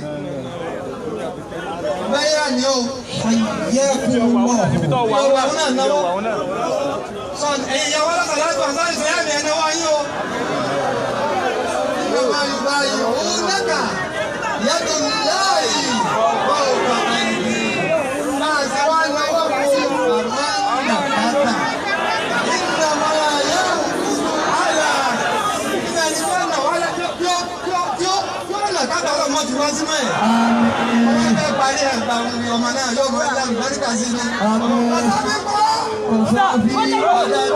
Báyà ni o. Hayyakumullah. Ìyàwó àwọn náà náwó. Sọ ẹ̀yin ìyàwó aláṣà láti wà sáré sẹ́yà mi ẹ̀náwó ayé o. Ìjọba Yorùbá yìí ó nàkà yàtọ̀ láàyè bọ́ ọ̀gá àìní. Máa ṣe wá náwó kó bàbá nàkàtà. Ìnàmọ́ yóò kúrò àlà. Ìgbà ní wọ́n nà wá lẹ́ tí ó tí ó tí ó nàkàtà ọlọ́mọ ti wá sínú ẹ̀. Ọmọ fẹ́ parí ẹ̀ gbà wọn ọmọ náà yóò mọ ilé àlùbáríkà sí ni. Àmín. Ọ̀sán mi kọ́. Ọ̀sán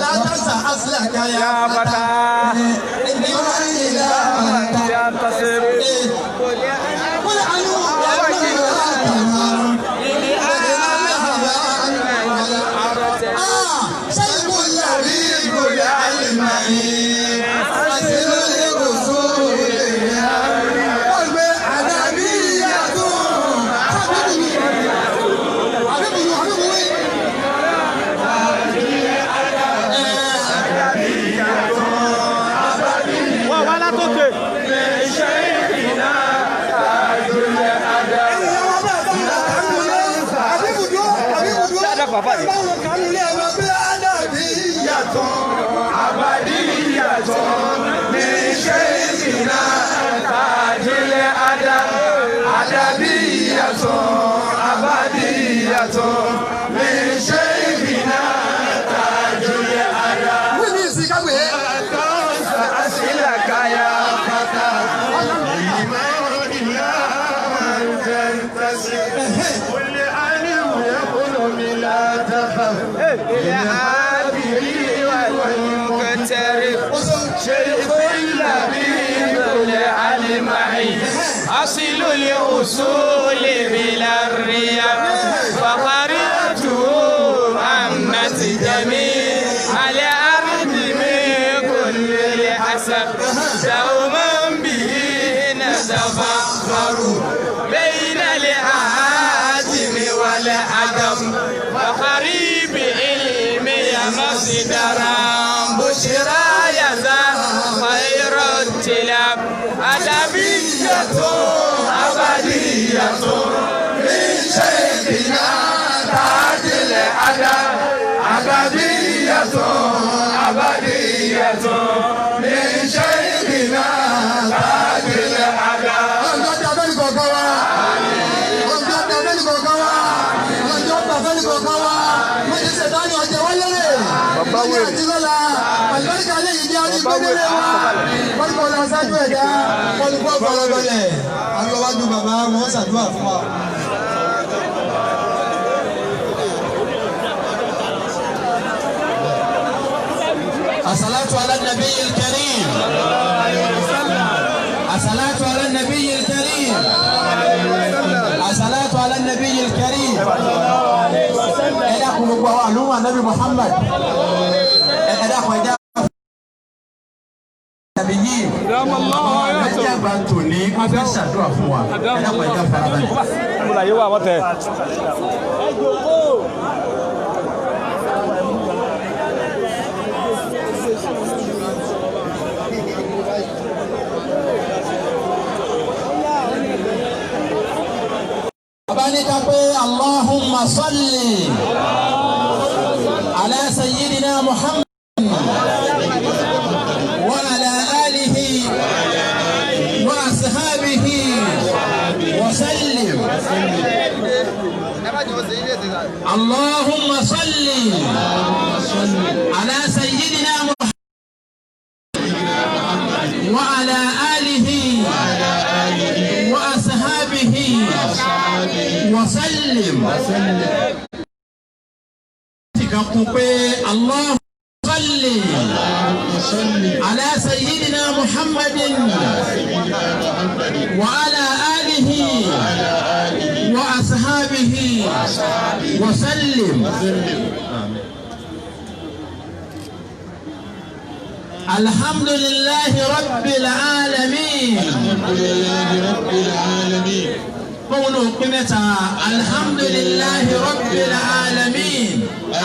Látàṣà asílẹ̀ àkàyà Fata. Ìlà Yantasir. Kúlẹ̀ àánú Wọ́n wá látòkè. Wí ní ìsìn kágbé. يعترف شيخ لبيب العلمعي أصل الأصول بلا الرياء فقريته عمت جميع على أرض من كل الحسب دوما به نتفخر بين العاجم والعدم وقريب علمي مصدرا بشرى يا خير التلاب أدبية أبدية من شيخنا تاج الأدب أبدية أبدية من شيخنا تاج الأدب. Ọlọ́jọ́ abẹ́ni kọ̀ọ̀kan wa. Ọlọ́jọ́ abẹ́ni kọ̀ọ̀kan wa. Ọlọ́jọ́ abẹ́ni kọ̀ọ̀kan wa. Mọ̀jẹ̀ ṣètánì ọ̀jẹ̀ wáyé rè. Mọ̀jẹ̀ àti lọ́la. Àlùbáríkà lè yí jẹ́ orí gbẹ́dẹ́rẹ́ wa. Wọ́n kọ́ aṣáájú ẹ̀dá. Olùkọ́ fọlọ́bọlẹ̀. Àlọ́wájú bàbá wọn ṣàdúrà fún wa. الصلاة على النبي الكريم. الصلاة على النبي الكريم. الصلاة على النبي الكريم. Ẹ dákun, gbogbo àwọn àlùmọ̀ Ànábì Muhammad. Ẹ dákun, ẹ dákun. Tàbí yìí. Ẹjẹ́ àgbà tòní wọ́n fẹ́ ṣàdúrà fún wa. Ẹ dákun, ẹ jẹ́ farabalẹ̀. Múlá yé wà wọ́n tẹ. Bàbá ní ká pé Allahumma salli ala sayyidina Muhammad wa ala alihi wa ashabihi wa sallim. Allahumma salli ala sayyidina Muhammad wa ala alihi wa ashabihi wa sallim. Tika kún pé Allahumma salli ala sayyidina Muhammadin wa ala alihi wa ashabihi wa sallim. Alhamdulillahi rabbil alamin. Alhamdulillahi rabbil alamin. Kóhun náà pín mẹ́ta. Alhamdulillahi rabbil alamin.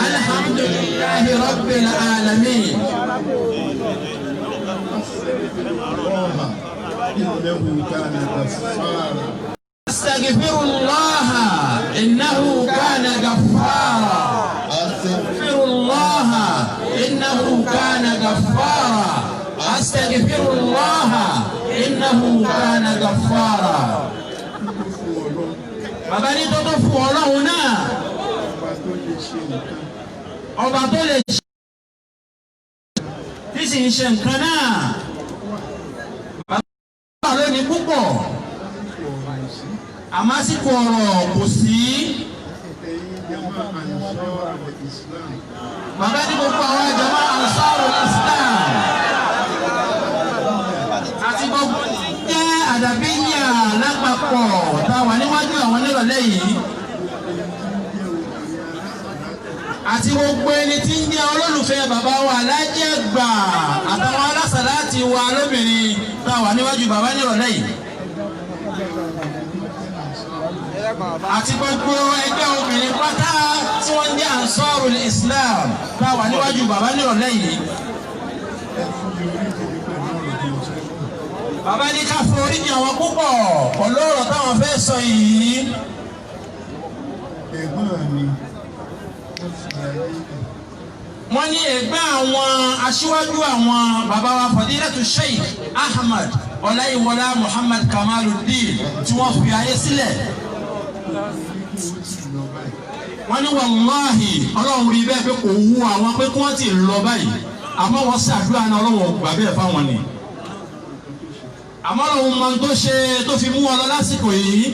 Alhamdulillahi rabbil alamin. Innahu kana ghaffara. Astaghfirullah innahu kana ghaffara. Astaghfirullah innahu kana ghaffara. Astaghfirullah innahu kana ghaffara. Bàbá ní tó tó fún Ọlọ́run náà. Ọba tó lè ṣe nǹkan. Ọba tó lè ṣe tí sì ń ṣe nǹkan náà. Bàbá lónìí púpọ̀. Ọ̀rọ̀ sí. Àmọ́ àsìkò ọ̀rọ̀ kò sí. Ẹ̀yin jama Ansar al-Islam. Bàbá ní gbogbo àwọn jama Ansarul Islam àti gbogbo tí ń jẹ́ àdàbíyà lápapọ̀ tá a wà níwájú àwọn nírọ̀lẹ́ yìí, àti gbogbo ẹni tí ń jẹ́ olólùfẹ́ bàbá wa alájẹgbà àtàwọn alásàláàtì wa lóbìnrin tá a wà níwájú bàbá nírọ̀lẹ́ yìí, àti gbogbo ẹgbẹ́ obìnrin pátá tí wọ́n ń jẹ́ Ansarul Islam tá a wà níwájú bàbá nírọ̀lẹ́ yìí. Ẹ fi orí jìnnì pẹ̀lú ọ̀rọ̀ bí ọ̀sẹ̀ kù. Bàbá ní ká forí ní àwọn púpọ̀ pẹ̀lú ọ̀rọ̀ táwọn fẹ́ sọ yìí. Ẹ̀gbọ́n mi, wọ́n fi ayé lẹ̀. Wọ́n ní ẹgbẹ́ àwọn aṣíwájú àwọn bàbá wa Fadilatu Sheikh Ahmad Ọláyíwọlá Muhammad Kamaluddin tí wọ́n fi ayé sílẹ̀. Kí wọ́n sì lọ báyìí. Wọ́n ní wàláhì, Ọlọ́run rí bẹ́ẹ̀ pé kò wú àwọn pé kí wọ́n ti lọ báyìí, àmọ́ wọ́n ṣàdúrà náà, Ọlọ́run ò gbà bẹ́ẹ̀ fáwọn ni. Àmọ́ Ọlọ́run mọ ohun tó ṣe tó fi mú wọn lọ lásìkò yìí.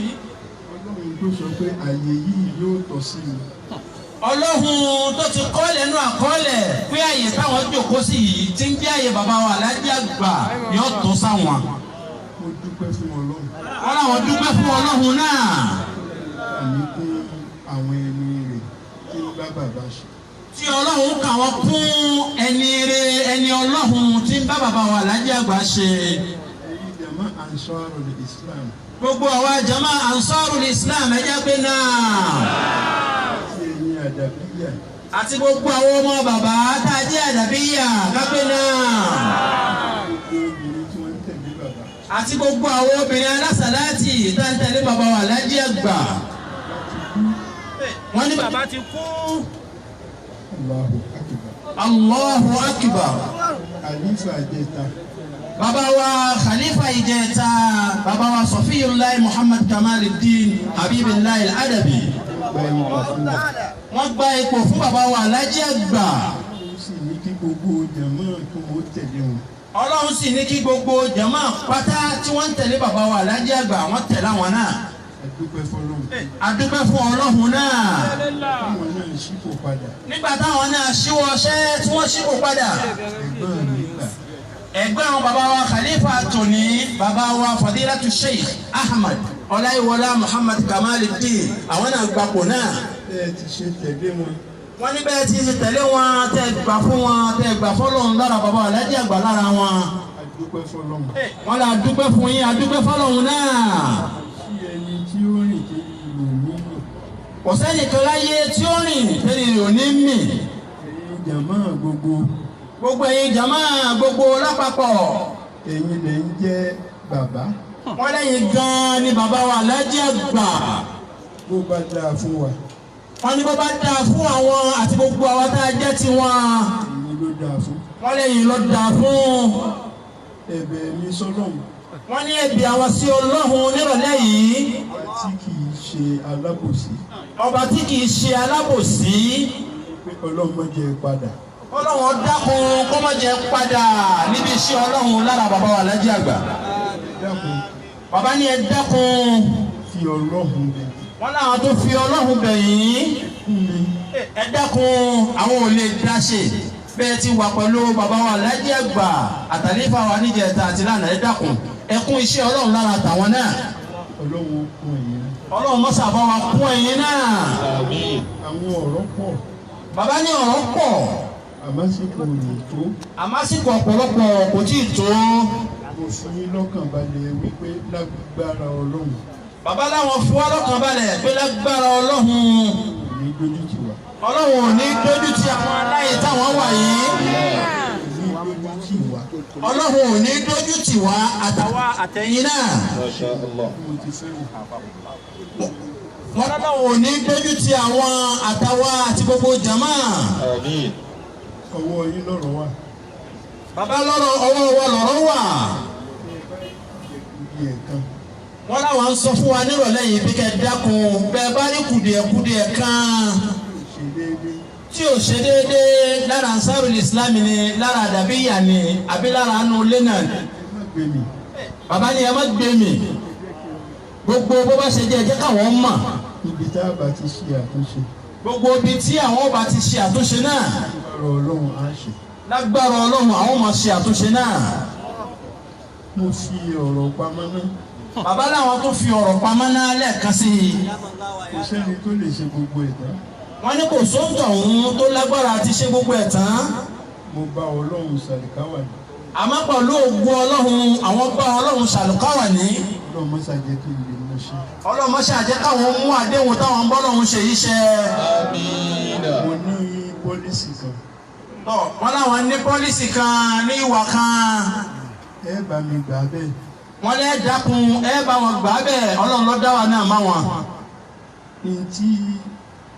Ọlọ́run tó sọ pé àyè yìí yóò tọ́ sí mi. Ọlọ́hun tó ti kọ́lẹ̀ nú àkọọ́lẹ̀ pé àyè táwọn jókòó sí yìí ti ń jẹ́ àyè bàbá wa Alhaji Àgbà yóò tó sáwọn. Mo dúpẹ́ fún Ọlọ́run. Wọ́n láwọn dúpẹ́ fún Ọlọ́hun náà. Àmì kún àwọn ẹni rẹ̀ tí ń bá bàbá ṣe. Tí Ọlọ́hun kà wọ́n kún ẹni rere, ẹni Ọlọ́hun tí ń bá bàbá wa Alhaji Àgbà ṣe. Ẹ̀yin jama Ansarul Islam. Gbogbo àwa jama Ansarul Islam ẹ jẹ́ pé náà. Àti ẹ̀yin Àdàbíyà. Àti gbogbo àwọn ọmọ bàbá tá a jẹ́ Àdàbíyà kápẹ́ náà. Gbogbo obìnrin tí wọ́n ń tẹ̀lé bàbá. Àti gbogbo àwọn obìnrin alásàláàtì tá ń tẹ̀lé bàbá wa Alhaji Àgbà. Wọ́n ní bàbá ti kú. Allahu Akbar. Allahu Akbar. Khalifa Ìjẹta. Bàbá wa Khalifa Ìjẹta, bàbá wa Sọfiyullahi Muhammad Kamaluddin Habibullahi Al-Adabi. Gba ipò fún wa. Wọ́n gba ipò fún bàbá wa Alhaji Àgbà. Ó sì ní kí gbogbo jàmá kí wọ́n tẹ̀lé wọn. Ọlọ́run sì ní kí gbogbo jàmá pátá tí wọ́n ń tẹ̀lé bàbá wa Alhaji Àgbà wọ́n tẹ̀lé àwọn náà. A dúpẹ́ fọlọ́run. A dúpẹ́ fún Ọlọ́run náà. Táwọn náà ṣípò padà. Nígbà táwọn náà ṣíwọ́ ọṣẹ́ tí wọ́n ṣípò padà. Ẹ̀gbọ́n mi gbà. Ẹ̀gbọ́n àwọn bàbá wa Khalifa tòní, bàbá wa Fadilatu Sheikh Ahmad Ọláyíwọlá Muhammad Kamaluddin, àwọn náà gbapò náà. Bẹ́ẹ̀ ti ṣe tẹ̀lé wọn. Wọ́n ní bẹ́ẹ̀ ti ṣe tẹ̀lé wọn, tẹ́ gbà fún wọn, tẹ́ gbà fọlọ́run lára bàbá Alhaji Àgbà lára wọn. A dúpẹ́ fọlọ́run. Wọ́n lè dúpẹ́ fún yín, a dúpẹ́ fọlọ́run náà. Sí ẹni tí ó rìn tí ìlú ní mì. Kò sẹ́nìkan láyé tí ó rìn tẹ́lẹ̀ rẹ̀ ò ní mì. Ẹ̀yin jàmá gbogbo. Gbogbo ẹ̀yin jàmá gbogbo lápapọ̀. Ẹ̀yin lẹ̀ ń jẹ́ bàbá. Wọ́n lẹ́yìn gan-an ni bàbá wa Alhaji Àgbà. Bó bá dáa fún wa. Wọ́n ní bó bá dáa fún àwọn àti gbogbo àwọn tá a jẹ́ tiwọn. Ẹ̀yin ló dáa fún. Wọ́n lẹ́yìn ló dáa fún. Ẹ̀bẹ̀ mi sọ́lọ́run. Wọ́n ní ẹ̀bẹ̀ àwọn sí Ọlọ́run nírọ̀lẹ́ yìí. Ọba tí kì í ṣe alábòsí. Ọba tí kì í ṣe alábòsí. Pé Ọlọ́run má jẹ́ padà. Ọlọ́run dákun kó má jẹ́ padà níbi iṣẹ́ Ọlọ́run lára bàbá wa Alhaji Àgbà. Dákun. Bàbá ní ẹ dákun. Fi Ọlọ́run bẹ̀. Wọ́n láwọn tó fi Ọlọ́run bẹ̀ yín. Ẹ dákun, àwọn ò lè dá ṣe. Bẹ́ẹ̀ ti wà pẹ̀lú bàbá wa Alhaji Àgbà àtàlífà wa níjẹta àti lánàá, ẹ dákun. Ẹ kún iṣẹ́ Ọlọ́run lára tàwọn náà. Ọlọ́run kún ẹ̀yin náà. Ọlọ́run mọ́sà bá wa kún ẹ̀yin náà. Àwọn ọ̀rọ̀ pọ̀. Bàbá ní ọ̀rọ̀ pọ̀. Àmásìkò ò lè tó. Àmásìkò ọ̀pọ̀lọpọ̀ kò tí ì tó. Mo fi yín lọ́kàn balẹ̀ wípé lágbára Ọlọ́run. Bàbá láwọn fún wa lọ́kàn balẹ̀ pé lágbára Ọlọ́run. Kò ní dójú tì wá. Ọlọ́run ò ní dójú tì àwọn aláyè táwọn wà yìí. Kò ní dójú tì wá. Ọlọ́run ò ní dójú tì wá àtàwa àtẹ̀yìn náà. Mo ti fẹ́ wò. Wọ́n lọ́lọ́run ò ní dójú tì àwọn àtàwa àti gbogbo jàmá. Ọwọ́ yín lọ̀rọ̀ wà. Bàbá lọ́rọ̀ ọwọ́ wa lọ̀rọ̀ wà. Ibi ẹ̀kan. Wọ́n láwọn ń sọ fún wa nírọ̀lẹ́ yìí bí kẹ́ dákun bẹ́ẹ̀ bá rí kùdìẹ̀kudìẹ̀ kan Ṣe déédéé. tí ò ṣe déédéé lára Ansarul Islam ni, lára Àdàbíyà ni, àbí lára anú ilé náà ni. Ẹ má gbé mi. Bàbá ni ẹ má gbé mi. Gbogbo bó bá ṣe jẹ́ ẹ jẹ́ káwọn mọ̀. Ibi tá a bá ti ṣe àtúnṣe. Gbogbo ibi tí àwọn bá ti ṣe àtúnṣe náà. Lágbára Ọlọ́run á ṣe. Lágbára Ọlọ́run àwọn máa ṣe àtúnṣe náà. Mo fi ọ̀rọ̀ pamọ́ náà. Bàbá láwọn tó fi ọ̀rọ̀ pamọ́ náà lẹ́ẹ̀kan sí i. Kò sẹ́ni tó lè ṣe gbogbo ẹ̀ tán. Wọ́n ní kò sóńtọ̀ òun tó lágbára àti ṣe gbogbo ẹ̀ tán. Mo bá Ọlọ́run ṣàlùkáwà ní. Àmọ́ pẹ̀lú ògo Ọlọ́run àwọn bá Ọlọ́run ṣàlùkáwà ní. Ọlọ́run má ṣe jẹ́ kí n lè mú ṣe. Ọlọ́run má ṣe jẹ́ káwọn mú àdéhùn táwọn ń bọ́ lọ́hùn ṣe yìí ṣẹ. Mo ní pọ́lísì kan. Tọ́ wọ́n láwọn ní pọ́lísì kan ní ìwà kan. Ẹ bá mi gbà bẹ́ẹ̀. Wọ́n lẹ́ dákun ẹ bá wọn gbà bẹ́ẹ̀, Ọlọ́run ló dá wa náà má wọn. Ní tí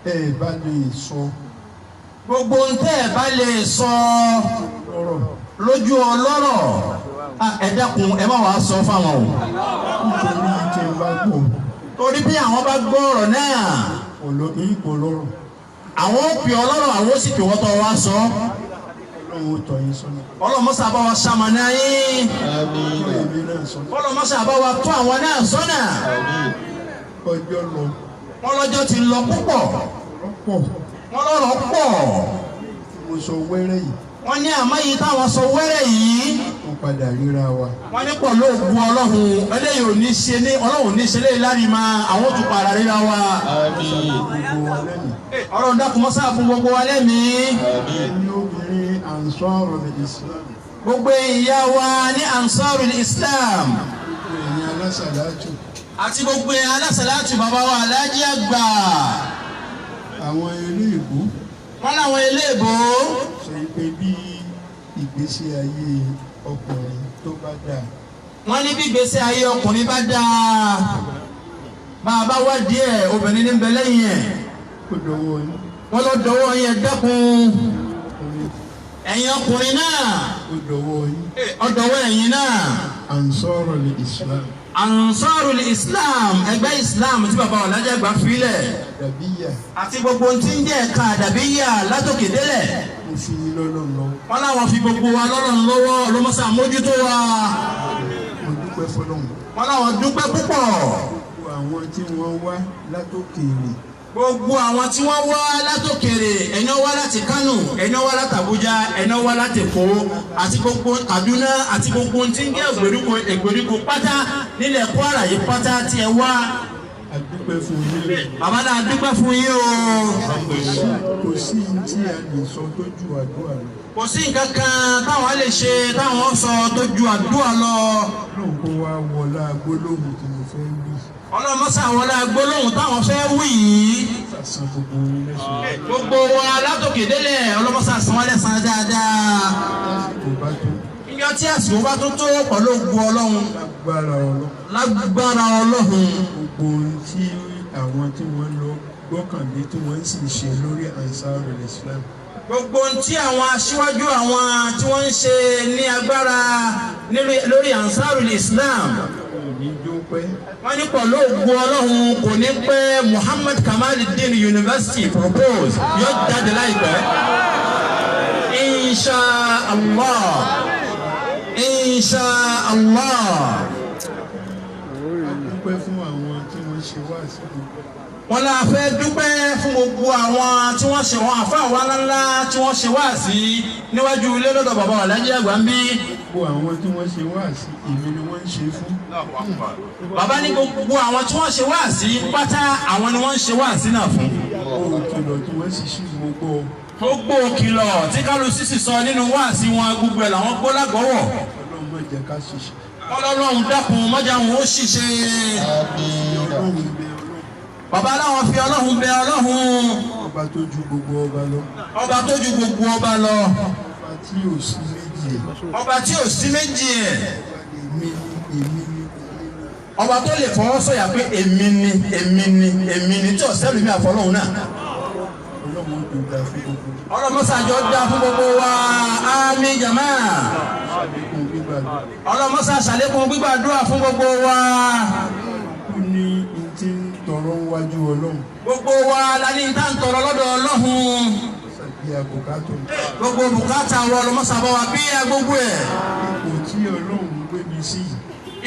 ẹ bá lè sọ. Gbogbo ohun tẹ́ ẹ bá lè sọ lọ́rọ̀. Lójú ọlọ́rọ̀, ẹ dákun ẹ má wàá sọ fáwọn o. Nítorí tí n bá gbọ́. Torí bí àwọn bá gbọ́ ọ̀rọ̀ náà. Ìpò lọ́rọ̀. Àwọn ò pè ọlọ́rọ̀, àwọn ó sì pè wọ́n tọ́ wa sọ. Ọlọ́run ó tọ́ yín sọ́nà. Ọlọ́run mọ́sá bá wa ṣamọ̀nà yín. Tọ́ èmi náà sọ́nà. Ọlọ́run mọ́sá bá wa tọ́ àwọn náà sọ́nà. Ọjọ́ lọ. Wọ́n lọ́jọ́ ti lọ púpọ̀. Ọ̀rọ̀ pọ̀. Wọ́n lọ́rọ̀ pọ̀. Mo sọ wẹ́rẹ́ yìí. Wọ́n ní àmọ́ yìí táwọn sọ wẹ́rẹ́ yìí. Wọ́n padà ríra wa. Wọ́n ní pọ̀lú ògùn Ọlọ́run eléyìí ò ní ṣe ní Ọlọ́run ní ṣe léyìí lárí ma àwọn tún padà ríra wa. Gbogbo wa lẹ́yìn. Ọlọ́run dákun mọ́sá fún gbogbo wa lẹ́mìí. Ẹni obìnrin Ansarul Islam. Gbogbo ìyá wa ní Ansarul Islam. Gbogbo ẹ̀yin alásàlátù. Àti gbogbo ẹ̀yin alásàlátù bàbá wa Aláàjì Àgbà. Àwọn ilé ìbò. Wọ́n láwọn ilé ìbò. Sọ pé bí ìgbésí ayé ọkùnrin tó bá dáa. Wọ́n ní bí ìgbésí ayé ọkùnrin bá dáa. Bá a bá wá díẹ̀ obìnrin ní ń bẹ lẹ́yìn ẹ̀. Ó dọwọ́ yín. Wọ́n lọ dọwọ́ yín, ẹ dákun. Ẹ̀yin ọkùnrin náà. Ó dọwọ́ yín. Ó dọwọ́ ẹ̀yin náà. Ansarul Islam. Ansarul Islam, ẹgbẹ́ Islam tí bàbá Aláàjì Àgbà filẹ̀. Àdàbíyà. Àti gbogbo ohun tí ń jẹ́ ẹ̀ka àdàbíyà látòkè délẹ̀. Mo fi yín lọ́lọ́run lọ́wọ́. Wọ́n láwọn fi gbogbo wa lọ́lọ́run lọ́wọ́ lọ́mọ́sá mójútó wa. Mo dúpẹ́ fọlọ́run. Wọ́n láwọn dúpẹ́ púpọ̀. Gbogbo àwọn tí wọ́n wá látòkèèrè. Gbogbo àwọn tí wọ́n wá látòkèrè, ẹni wá láti Kánò, ẹni wá láti Àbújá, ẹni wá láti Èkó, àti gbogbo Kaduna, àti gbogbo tí ń jẹ́ ìgbèríko ìgbèríko pátá nílẹ̀ Kwara yìí pátá tí ẹ wá. A dúpẹ́ fún yín. Bàbá náà dúpẹ́ fún yín o. Kò sí tí a lè sọ tó ju àdúrà lọ. Kò sí nǹkan kan táwọn lè ṣe táwọn sọ tó ju àdúrà lọ. Ọlọ́run kó wá wọlá gbólóhùn tí mo fẹ́ wí. Ọlọ́mọ́sá wọlá gbólóhùn táwọn fẹ́ wí yìí. Sàsan gbogbo yín lẹ́san. Gbogbo wa látòkè délẹ̀ ọlọ́mọ́sá san wá lẹ́san dáadáa. Lásìkò bá tó. Níjọ́ tí àsìkò bá tó tó pẹ̀lú ògo Ọlọ́run. Lágbára Ọlọ́run. Lágbára Ọlọ́run. Gbogbo ohun tí àwọn tí wọ́n lọ gbọ́kànlé tí wọ́n sì ṣe lórí Ansarul Islam. Gbogbo ohun tí àwọn aṣíwájú àwọn tí wọ́n ń ṣe ní agbára lórí Ansarul Islam. Wọ́n ní pẹ̀lú ògo Ọlọ́run kò ní pẹ́ Muhammad Kamaluddin University propose yóò jáde láìpẹ́. Insha Allah. Insha Allah. A dúpẹ́ fún àwọn tí wọ́n ṣe wá sí gbogbo. Wọ́n la fẹ́ dúpẹ́ fún gbogbo àwọn tí wọ́n ṣe wọn àfáà wa ńláńlá tí wọ́n ṣe wá sí níwájú ilé lọ́dọ̀ bàbá Aláàjì Àgbà ń bí. Gbogbo àwọn tí wọ́n ṣe wá sí èmi ni wọ́n ń ṣe fún. Bàbá ní gbogbo àwọn tí wọ́n ṣe wá sí pátá àwọn ni wọ́n ń ṣe wá sí náà fún. Gbogbo òkìlọ̀ tí wọ́n sì ṣí gbogbo. Gbogbo òkìlọ̀ tí kálukú sì sọ nínú wá sí wọn gbogbo ẹ̀ làwọn gbọ́ lágbọ́wọ̀. Ọlọ́run má jẹ́ ká ṣiṣẹ́. Ọlọ́run dákun mọ́jà wọn ó ṣiṣẹ́. Bàbá aláwọ̀ fi Ọlọ́run bẹ Ọlọ́run. Ọba tó ju gbogbo ọba lọ. Ọba tó ju gbogbo ọba lọ. Ọba tí ò sí méjì ẹ̀. Ọba tí ò sí méjì ẹ̀. Èmi ni èmi ni. Ọba tó lè fọwọ́ sọ̀yà pé èmi ni èmi ni èmi ni tí ò sẹ́lu mi àfọlọ́hún náà. Ọlọ́run tó dáa fún gbogbo. Ọlọ́run ṣàjọ dáa fún gbogbo wa. Àmín jàmá. Ṣàlékún gbígbàdúrà. Ọlọ́run ṣàlékún gbígbàdúrà fún gbogbo wa. Ó ní tí ń tọrọ wájú Ọlọ́run. Gbogbo wa la ní tá ń tọrọ lọ́dọ̀ Ọlọ́run. Gbogbo bùkátà wa ọlọ́mọ́sàbọ̀ wa bí i gbogbo ẹ̀. Ipò tí Ọlọ́run gbé mi sí yìí.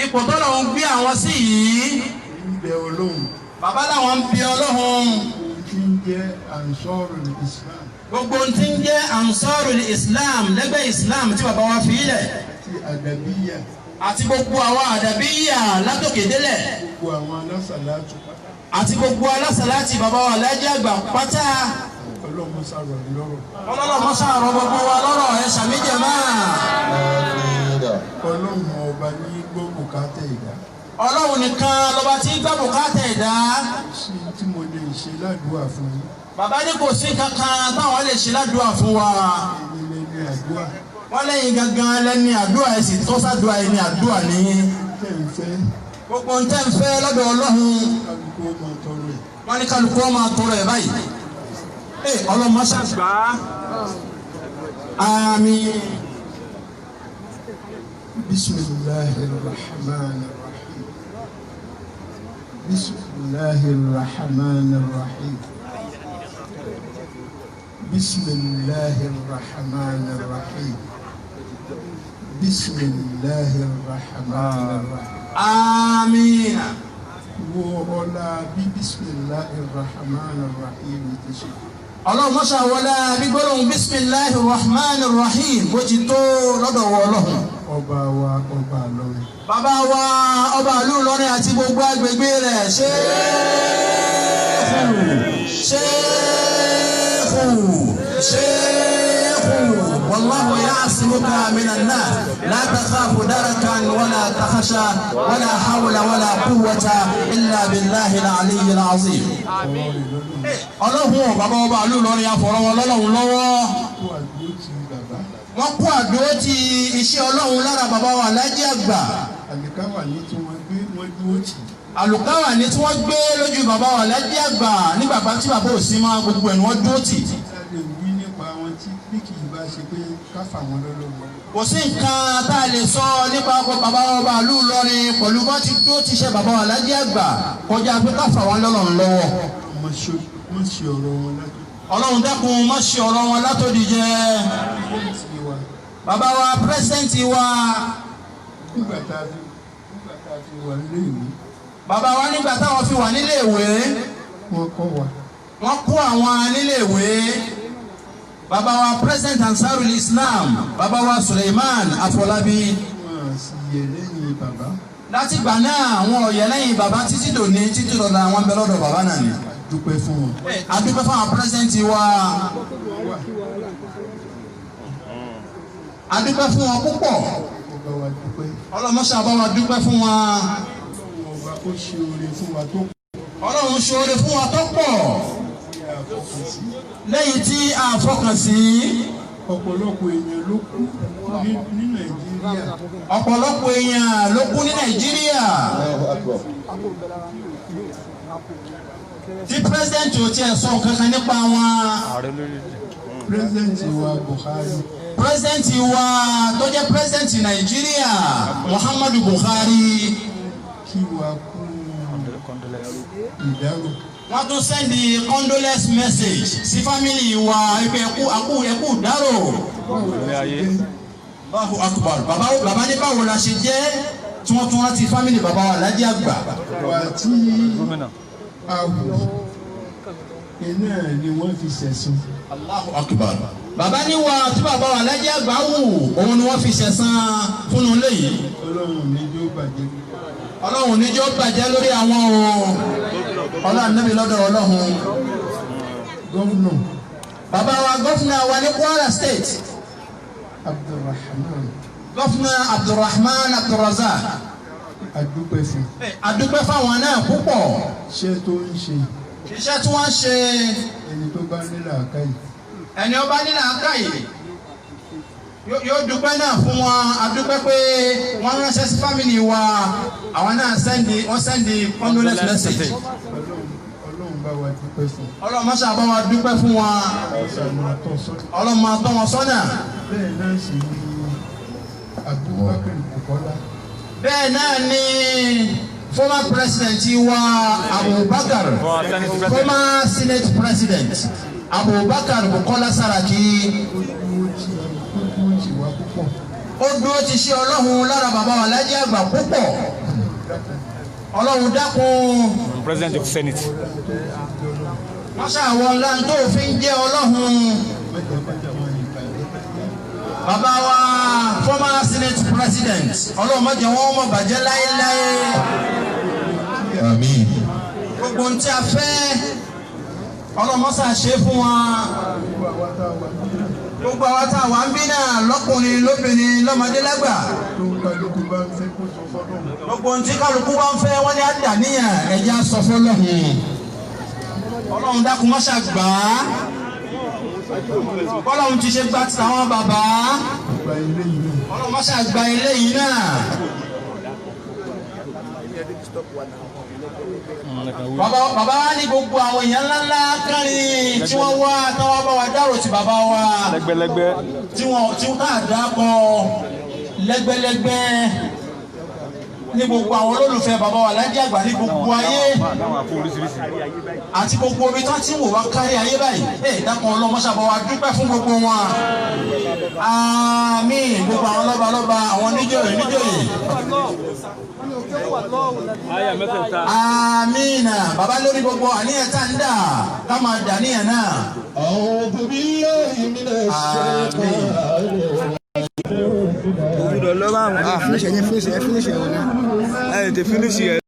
Ipò tọ́lọ́run gbé àwọn sí yìí. Ń bẹ Ọlọ́run. Bàbá làwọn ń bẹ Ọlọ́run. Ohun tí ń jẹ́ Ansarul Islam. Gbogbo ohun tí ń jẹ́ Ansarul Islam lẹ́gbẹ́ Islam tí bàbá wa fi ilẹ̀. Àti àdàbíyà. Àti gbogbo àwọn àdàbíyà látòkè délẹ̀. Gbogbo àwọn alásàlátù pátá. Àti gbogbo alásàlátì bàbá wa Aláàjì Àgbà pátá. Ọlọ́run ṣàrọ̀ mi lọ́rọ̀. Ọlọ́run ṣàrọ̀ gbogbo wa lọ́rọ̀ ẹ ṣàmì jàmá. Ọlọ́run ọba ní gbọ́ bùkátà ẹ̀dá. Ọlọ́run nìkan lọ́ba tí ń gbọ́ bùkátà ẹ̀dá. Kò sí tí mo lè ṣe ládùúà fún yín. Bàbá ní kò sí kankan táwọn lè ṣe ládùúà fún wa. Èmi lẹni àdúrà. Wọ́n lẹ́yìn gangan lẹ́ni àdúrà ẹ̀ sì tọ́ sádùúà ẹni àdúrà ní. Tẹ̀ ń fẹ́. Gbogbo ń tẹ́ ń fẹ́ lọ́dọ̀ Ọlọ́run. Kálukú ó máa tọrọ ẹ̀. Wọ́n ní kálukú ó máa tọrọ ẹ̀ báyìí. Ọlọ́mọ ṣàgbá. Àmín. Bismillahir Rahmanir Rahim. Bismillahir Rahmanir Rahim. Bismillahir Rahmanir Rahim. Bismillahir Rahmanir Rahim. Àmín. Wo ọlá bí Bismillahir Rahmanir Rahim ti ṣe. Ọlọ́run mọ́ṣá wọlé gbígbólóhùn bisimilahi rahman rahim bó ti tó lọ́dọ̀ wọ Ọlọ́run. Ọba wa ọba Ìlọrin. Bàbá wa ọba ìlú Ìlọrin àti gbogbo agbègbè rẹ̀ ṣéèkù ṣéèkù ṣéèkù wàlláhu ya'simuka minan nas la takhafu darakan wala takhsha wala hawla wala quwwata illa billahi al-aliyyil azim. Ọlọ́run ò bàbá ọba ìlú Ìlọrin afọ̀rọ̀ wọn lọ́lọ́run lọ́wọ́. Kó àdúró ti bàbá. Wọ́n kó àdúró ti iṣẹ́ Ọlọ́run lára bàbá wa Alhaji Àgbà. Àlìkáwà ní tí wọ́n gbé wọ́n dúró tì. Àlùkáwà ní tí wọ́n gbé lójú bàbá wa Alhaji Àgbà nígbà tí bàbá ò sí máa gbogbo ẹ̀ ni wọ́n dúró tì. A lè wí nípa wọn tí bí kì í bá ṣe pé ká fà wọ́n lọ́lọ́run. Kò sí nǹkan tá a lè sọ nípa ọkọ̀ bàbá wa ọba ìlú Ìlọrin pẹ̀lú bá ti dúró ti ṣe bàbá wa Alhaji Àgbà kọjá pé ká fà wọ́n lọ́lọ́run lọ́wọ́. Wọ́n ṣe ọ̀rọ̀ wọn látò. Ọlọ́run dákun má ṣe ọ̀rọ̀ wọn látòdì jẹ. Bàbá wa pírẹ́sẹ̀ǹtì wa. Nígbà tá a fi wà nílé ìwé. Bàbá wa nígbà táwọn fi wà nílé ìwé. Wọ́n kọ́ wa. Wọ́n kó àwọn nílé ìwé. Bàbá wa President Ansarul Islam, bàbá wa Suleiman Afọlábí. Wọ́n sì yẹ lẹ́yìn bàbá. Látìgbà náà àwọn ò yẹ̀ lẹ́yìn bàbá títí dòní títí dọ̀la àwọn ń bẹ lọ́dọ̀ bàbá náà ni. A dúpẹ́ fún wọn. A dúpẹ́ fún àwọn president wa. A dúpẹ́ fún wọn púpọ̀. Ọba wa dúpẹ́. Ọlọ́mọṣà bá wa dúpẹ́ fún wa. Ọba ó ṣe oore fún wa tó pọ̀. Ọlọ́run ṣe oore fún wa tó pọ̀. Lẹ́yìn tí a fọkàn sí. Ọ̀pọ̀lọpọ̀ èèyàn ló kú ní Nàìjíríà. Ọ̀pọ̀lọpọ̀ èèyàn ló kú ní Nàìjíríà. Tí pírẹ́sidẹ̀ntì ò tiẹ̀ sọ kankan nípa wọn. Pírẹ́sidẹ̀ntì wa Buhari. Pírẹ́sidẹ̀ntì wa tó jẹ́ pírẹ́sidẹ̀ntì Nàìjíríà Muhammadu Buhari. Kí wa kú ìdárò. Wọ́n tún sẹ́ndì condolence message sí fámìlì wa ipe ẹkú akú ẹkú dárò. Allahu Akbar. Bàbá ní báwo la ṣe jẹ́ tí wọ́n tún rántí fámìlì bàbá wa Alhaji Àgbà. Wà tí a wù iná ni wọ́n fi ṣẹ̀san. Allahu Akbar. Bàbá ní wa tí bàbá wa Alhaji Àgbà wù òun ni wọ́n fi ṣẹ̀san fún un léyìí. Ọlọ́run ní jó bàjẹ́. Ọlọ́run ní jó bàjẹ́ lórí àwọn o. Ọlọ́run níbi lọ́dọ̀ Ọlọ́run. Gómìnà. Bàbá wa gómìnà wa ní Kwara State. Abdulrahman. Gómìnà Abdulrahman Abdulrazak. A dúpẹ́ fún. A dúpẹ́ fáwọn náà púpọ̀. Iṣẹ́ tó ń ṣe. Iṣẹ́ tí wọ́n ń ṣe. Ẹni tó bá ní làákàyè. Ẹni ó bá ní làákàyè yóò dúpẹ́ náà fún wọn. A dúpẹ́ pé wọ́n ránṣẹ́ sí fámìlì wa. Àwọn náà sẹ́ndì wọ́n sẹ́ndì condolence message. Ọlọ́run bá wa dúpẹ́ fún. Ọlọ́run máṣá bá wa dúpẹ́ fún wọn. Ọlọ́run máa tọ́ wọn sọ́nà. Bẹ́ẹ̀ náà sì ni Abubakar Bukola. Bẹ́ẹ̀ náà ni former president wa Abubakar, former senate president Abubakar Bukola Saraki. Ó dúró ti ṣe Ọlọ́run lára bàbá wa Alhaji Àgbà púpọ̀. Ọlọ́run dákun. President of Senate. Wọ́n ṣàwọn ńlá tó fi ń jẹ́ Ọlọ́run. Bàbá wa former senate president Ọlọ́run má jẹ́ wọ́n mọ̀ bàjẹ́ láéláé. Àmín. Gbogbo ohun tí a fẹ́ Ọlọ́run má ṣe ṣe fún wa. Gbogbo àwọn tá a wà ń bí náà lọ́kùnrin lóbìnrin lọ́mọdé lágbà. Gbogbo ohun tí kálukú bá ń fẹ́ wọ́n ní àdàníyàn ẹ̀jẹ̀ á sọ fọ́lọ́hun. Ọlọ́run dákun má ṣàgbà á. Ọlọ́run ti ṣe gba ti àwọn bàbá. Ọlọ́run má ṣàgbà eléyìí náà. Bàbá wa ní gbogbo àwọn èèyàn ńláńlá kárin tí wọ́n wá táwọn bá wa dárò ti bàbá wa. Lẹ́gbẹ́lẹ́gbẹ́. Tí wọ́n tí wọ́n ká dákọ̀ lẹ́gbẹ́lẹ́gbẹ́ Ní gbogbo àwọn olólùfẹ́ bàbá wa Alhaji Àgbà ní gbogbo ayé àti gbogbo omi tó ti ń wò wá kárí ayé báyìí, ẹ dákun, ọlọ́mọṣàbọ̀ wa dúpẹ́ fún gbogbo wọn. Àmín. Gbogbo àwọn lọ́balọ́ba, àwọn níjòyè níjòyè. Aya mẹ́tẹ̀ẹ̀ta. Àmín. Bàbá, lórí gbogbo àníyàn tá ń dà, ká máa dà níyàn náà. أعوذ بالله من الشيطان. Òwúrọ̀ lọ́wọ́ àwọn. Ah, finish ẹ̀, finish ẹ̀, finish ẹ̀ wọ̀ náà. Ẹ tètè finish ẹ̀.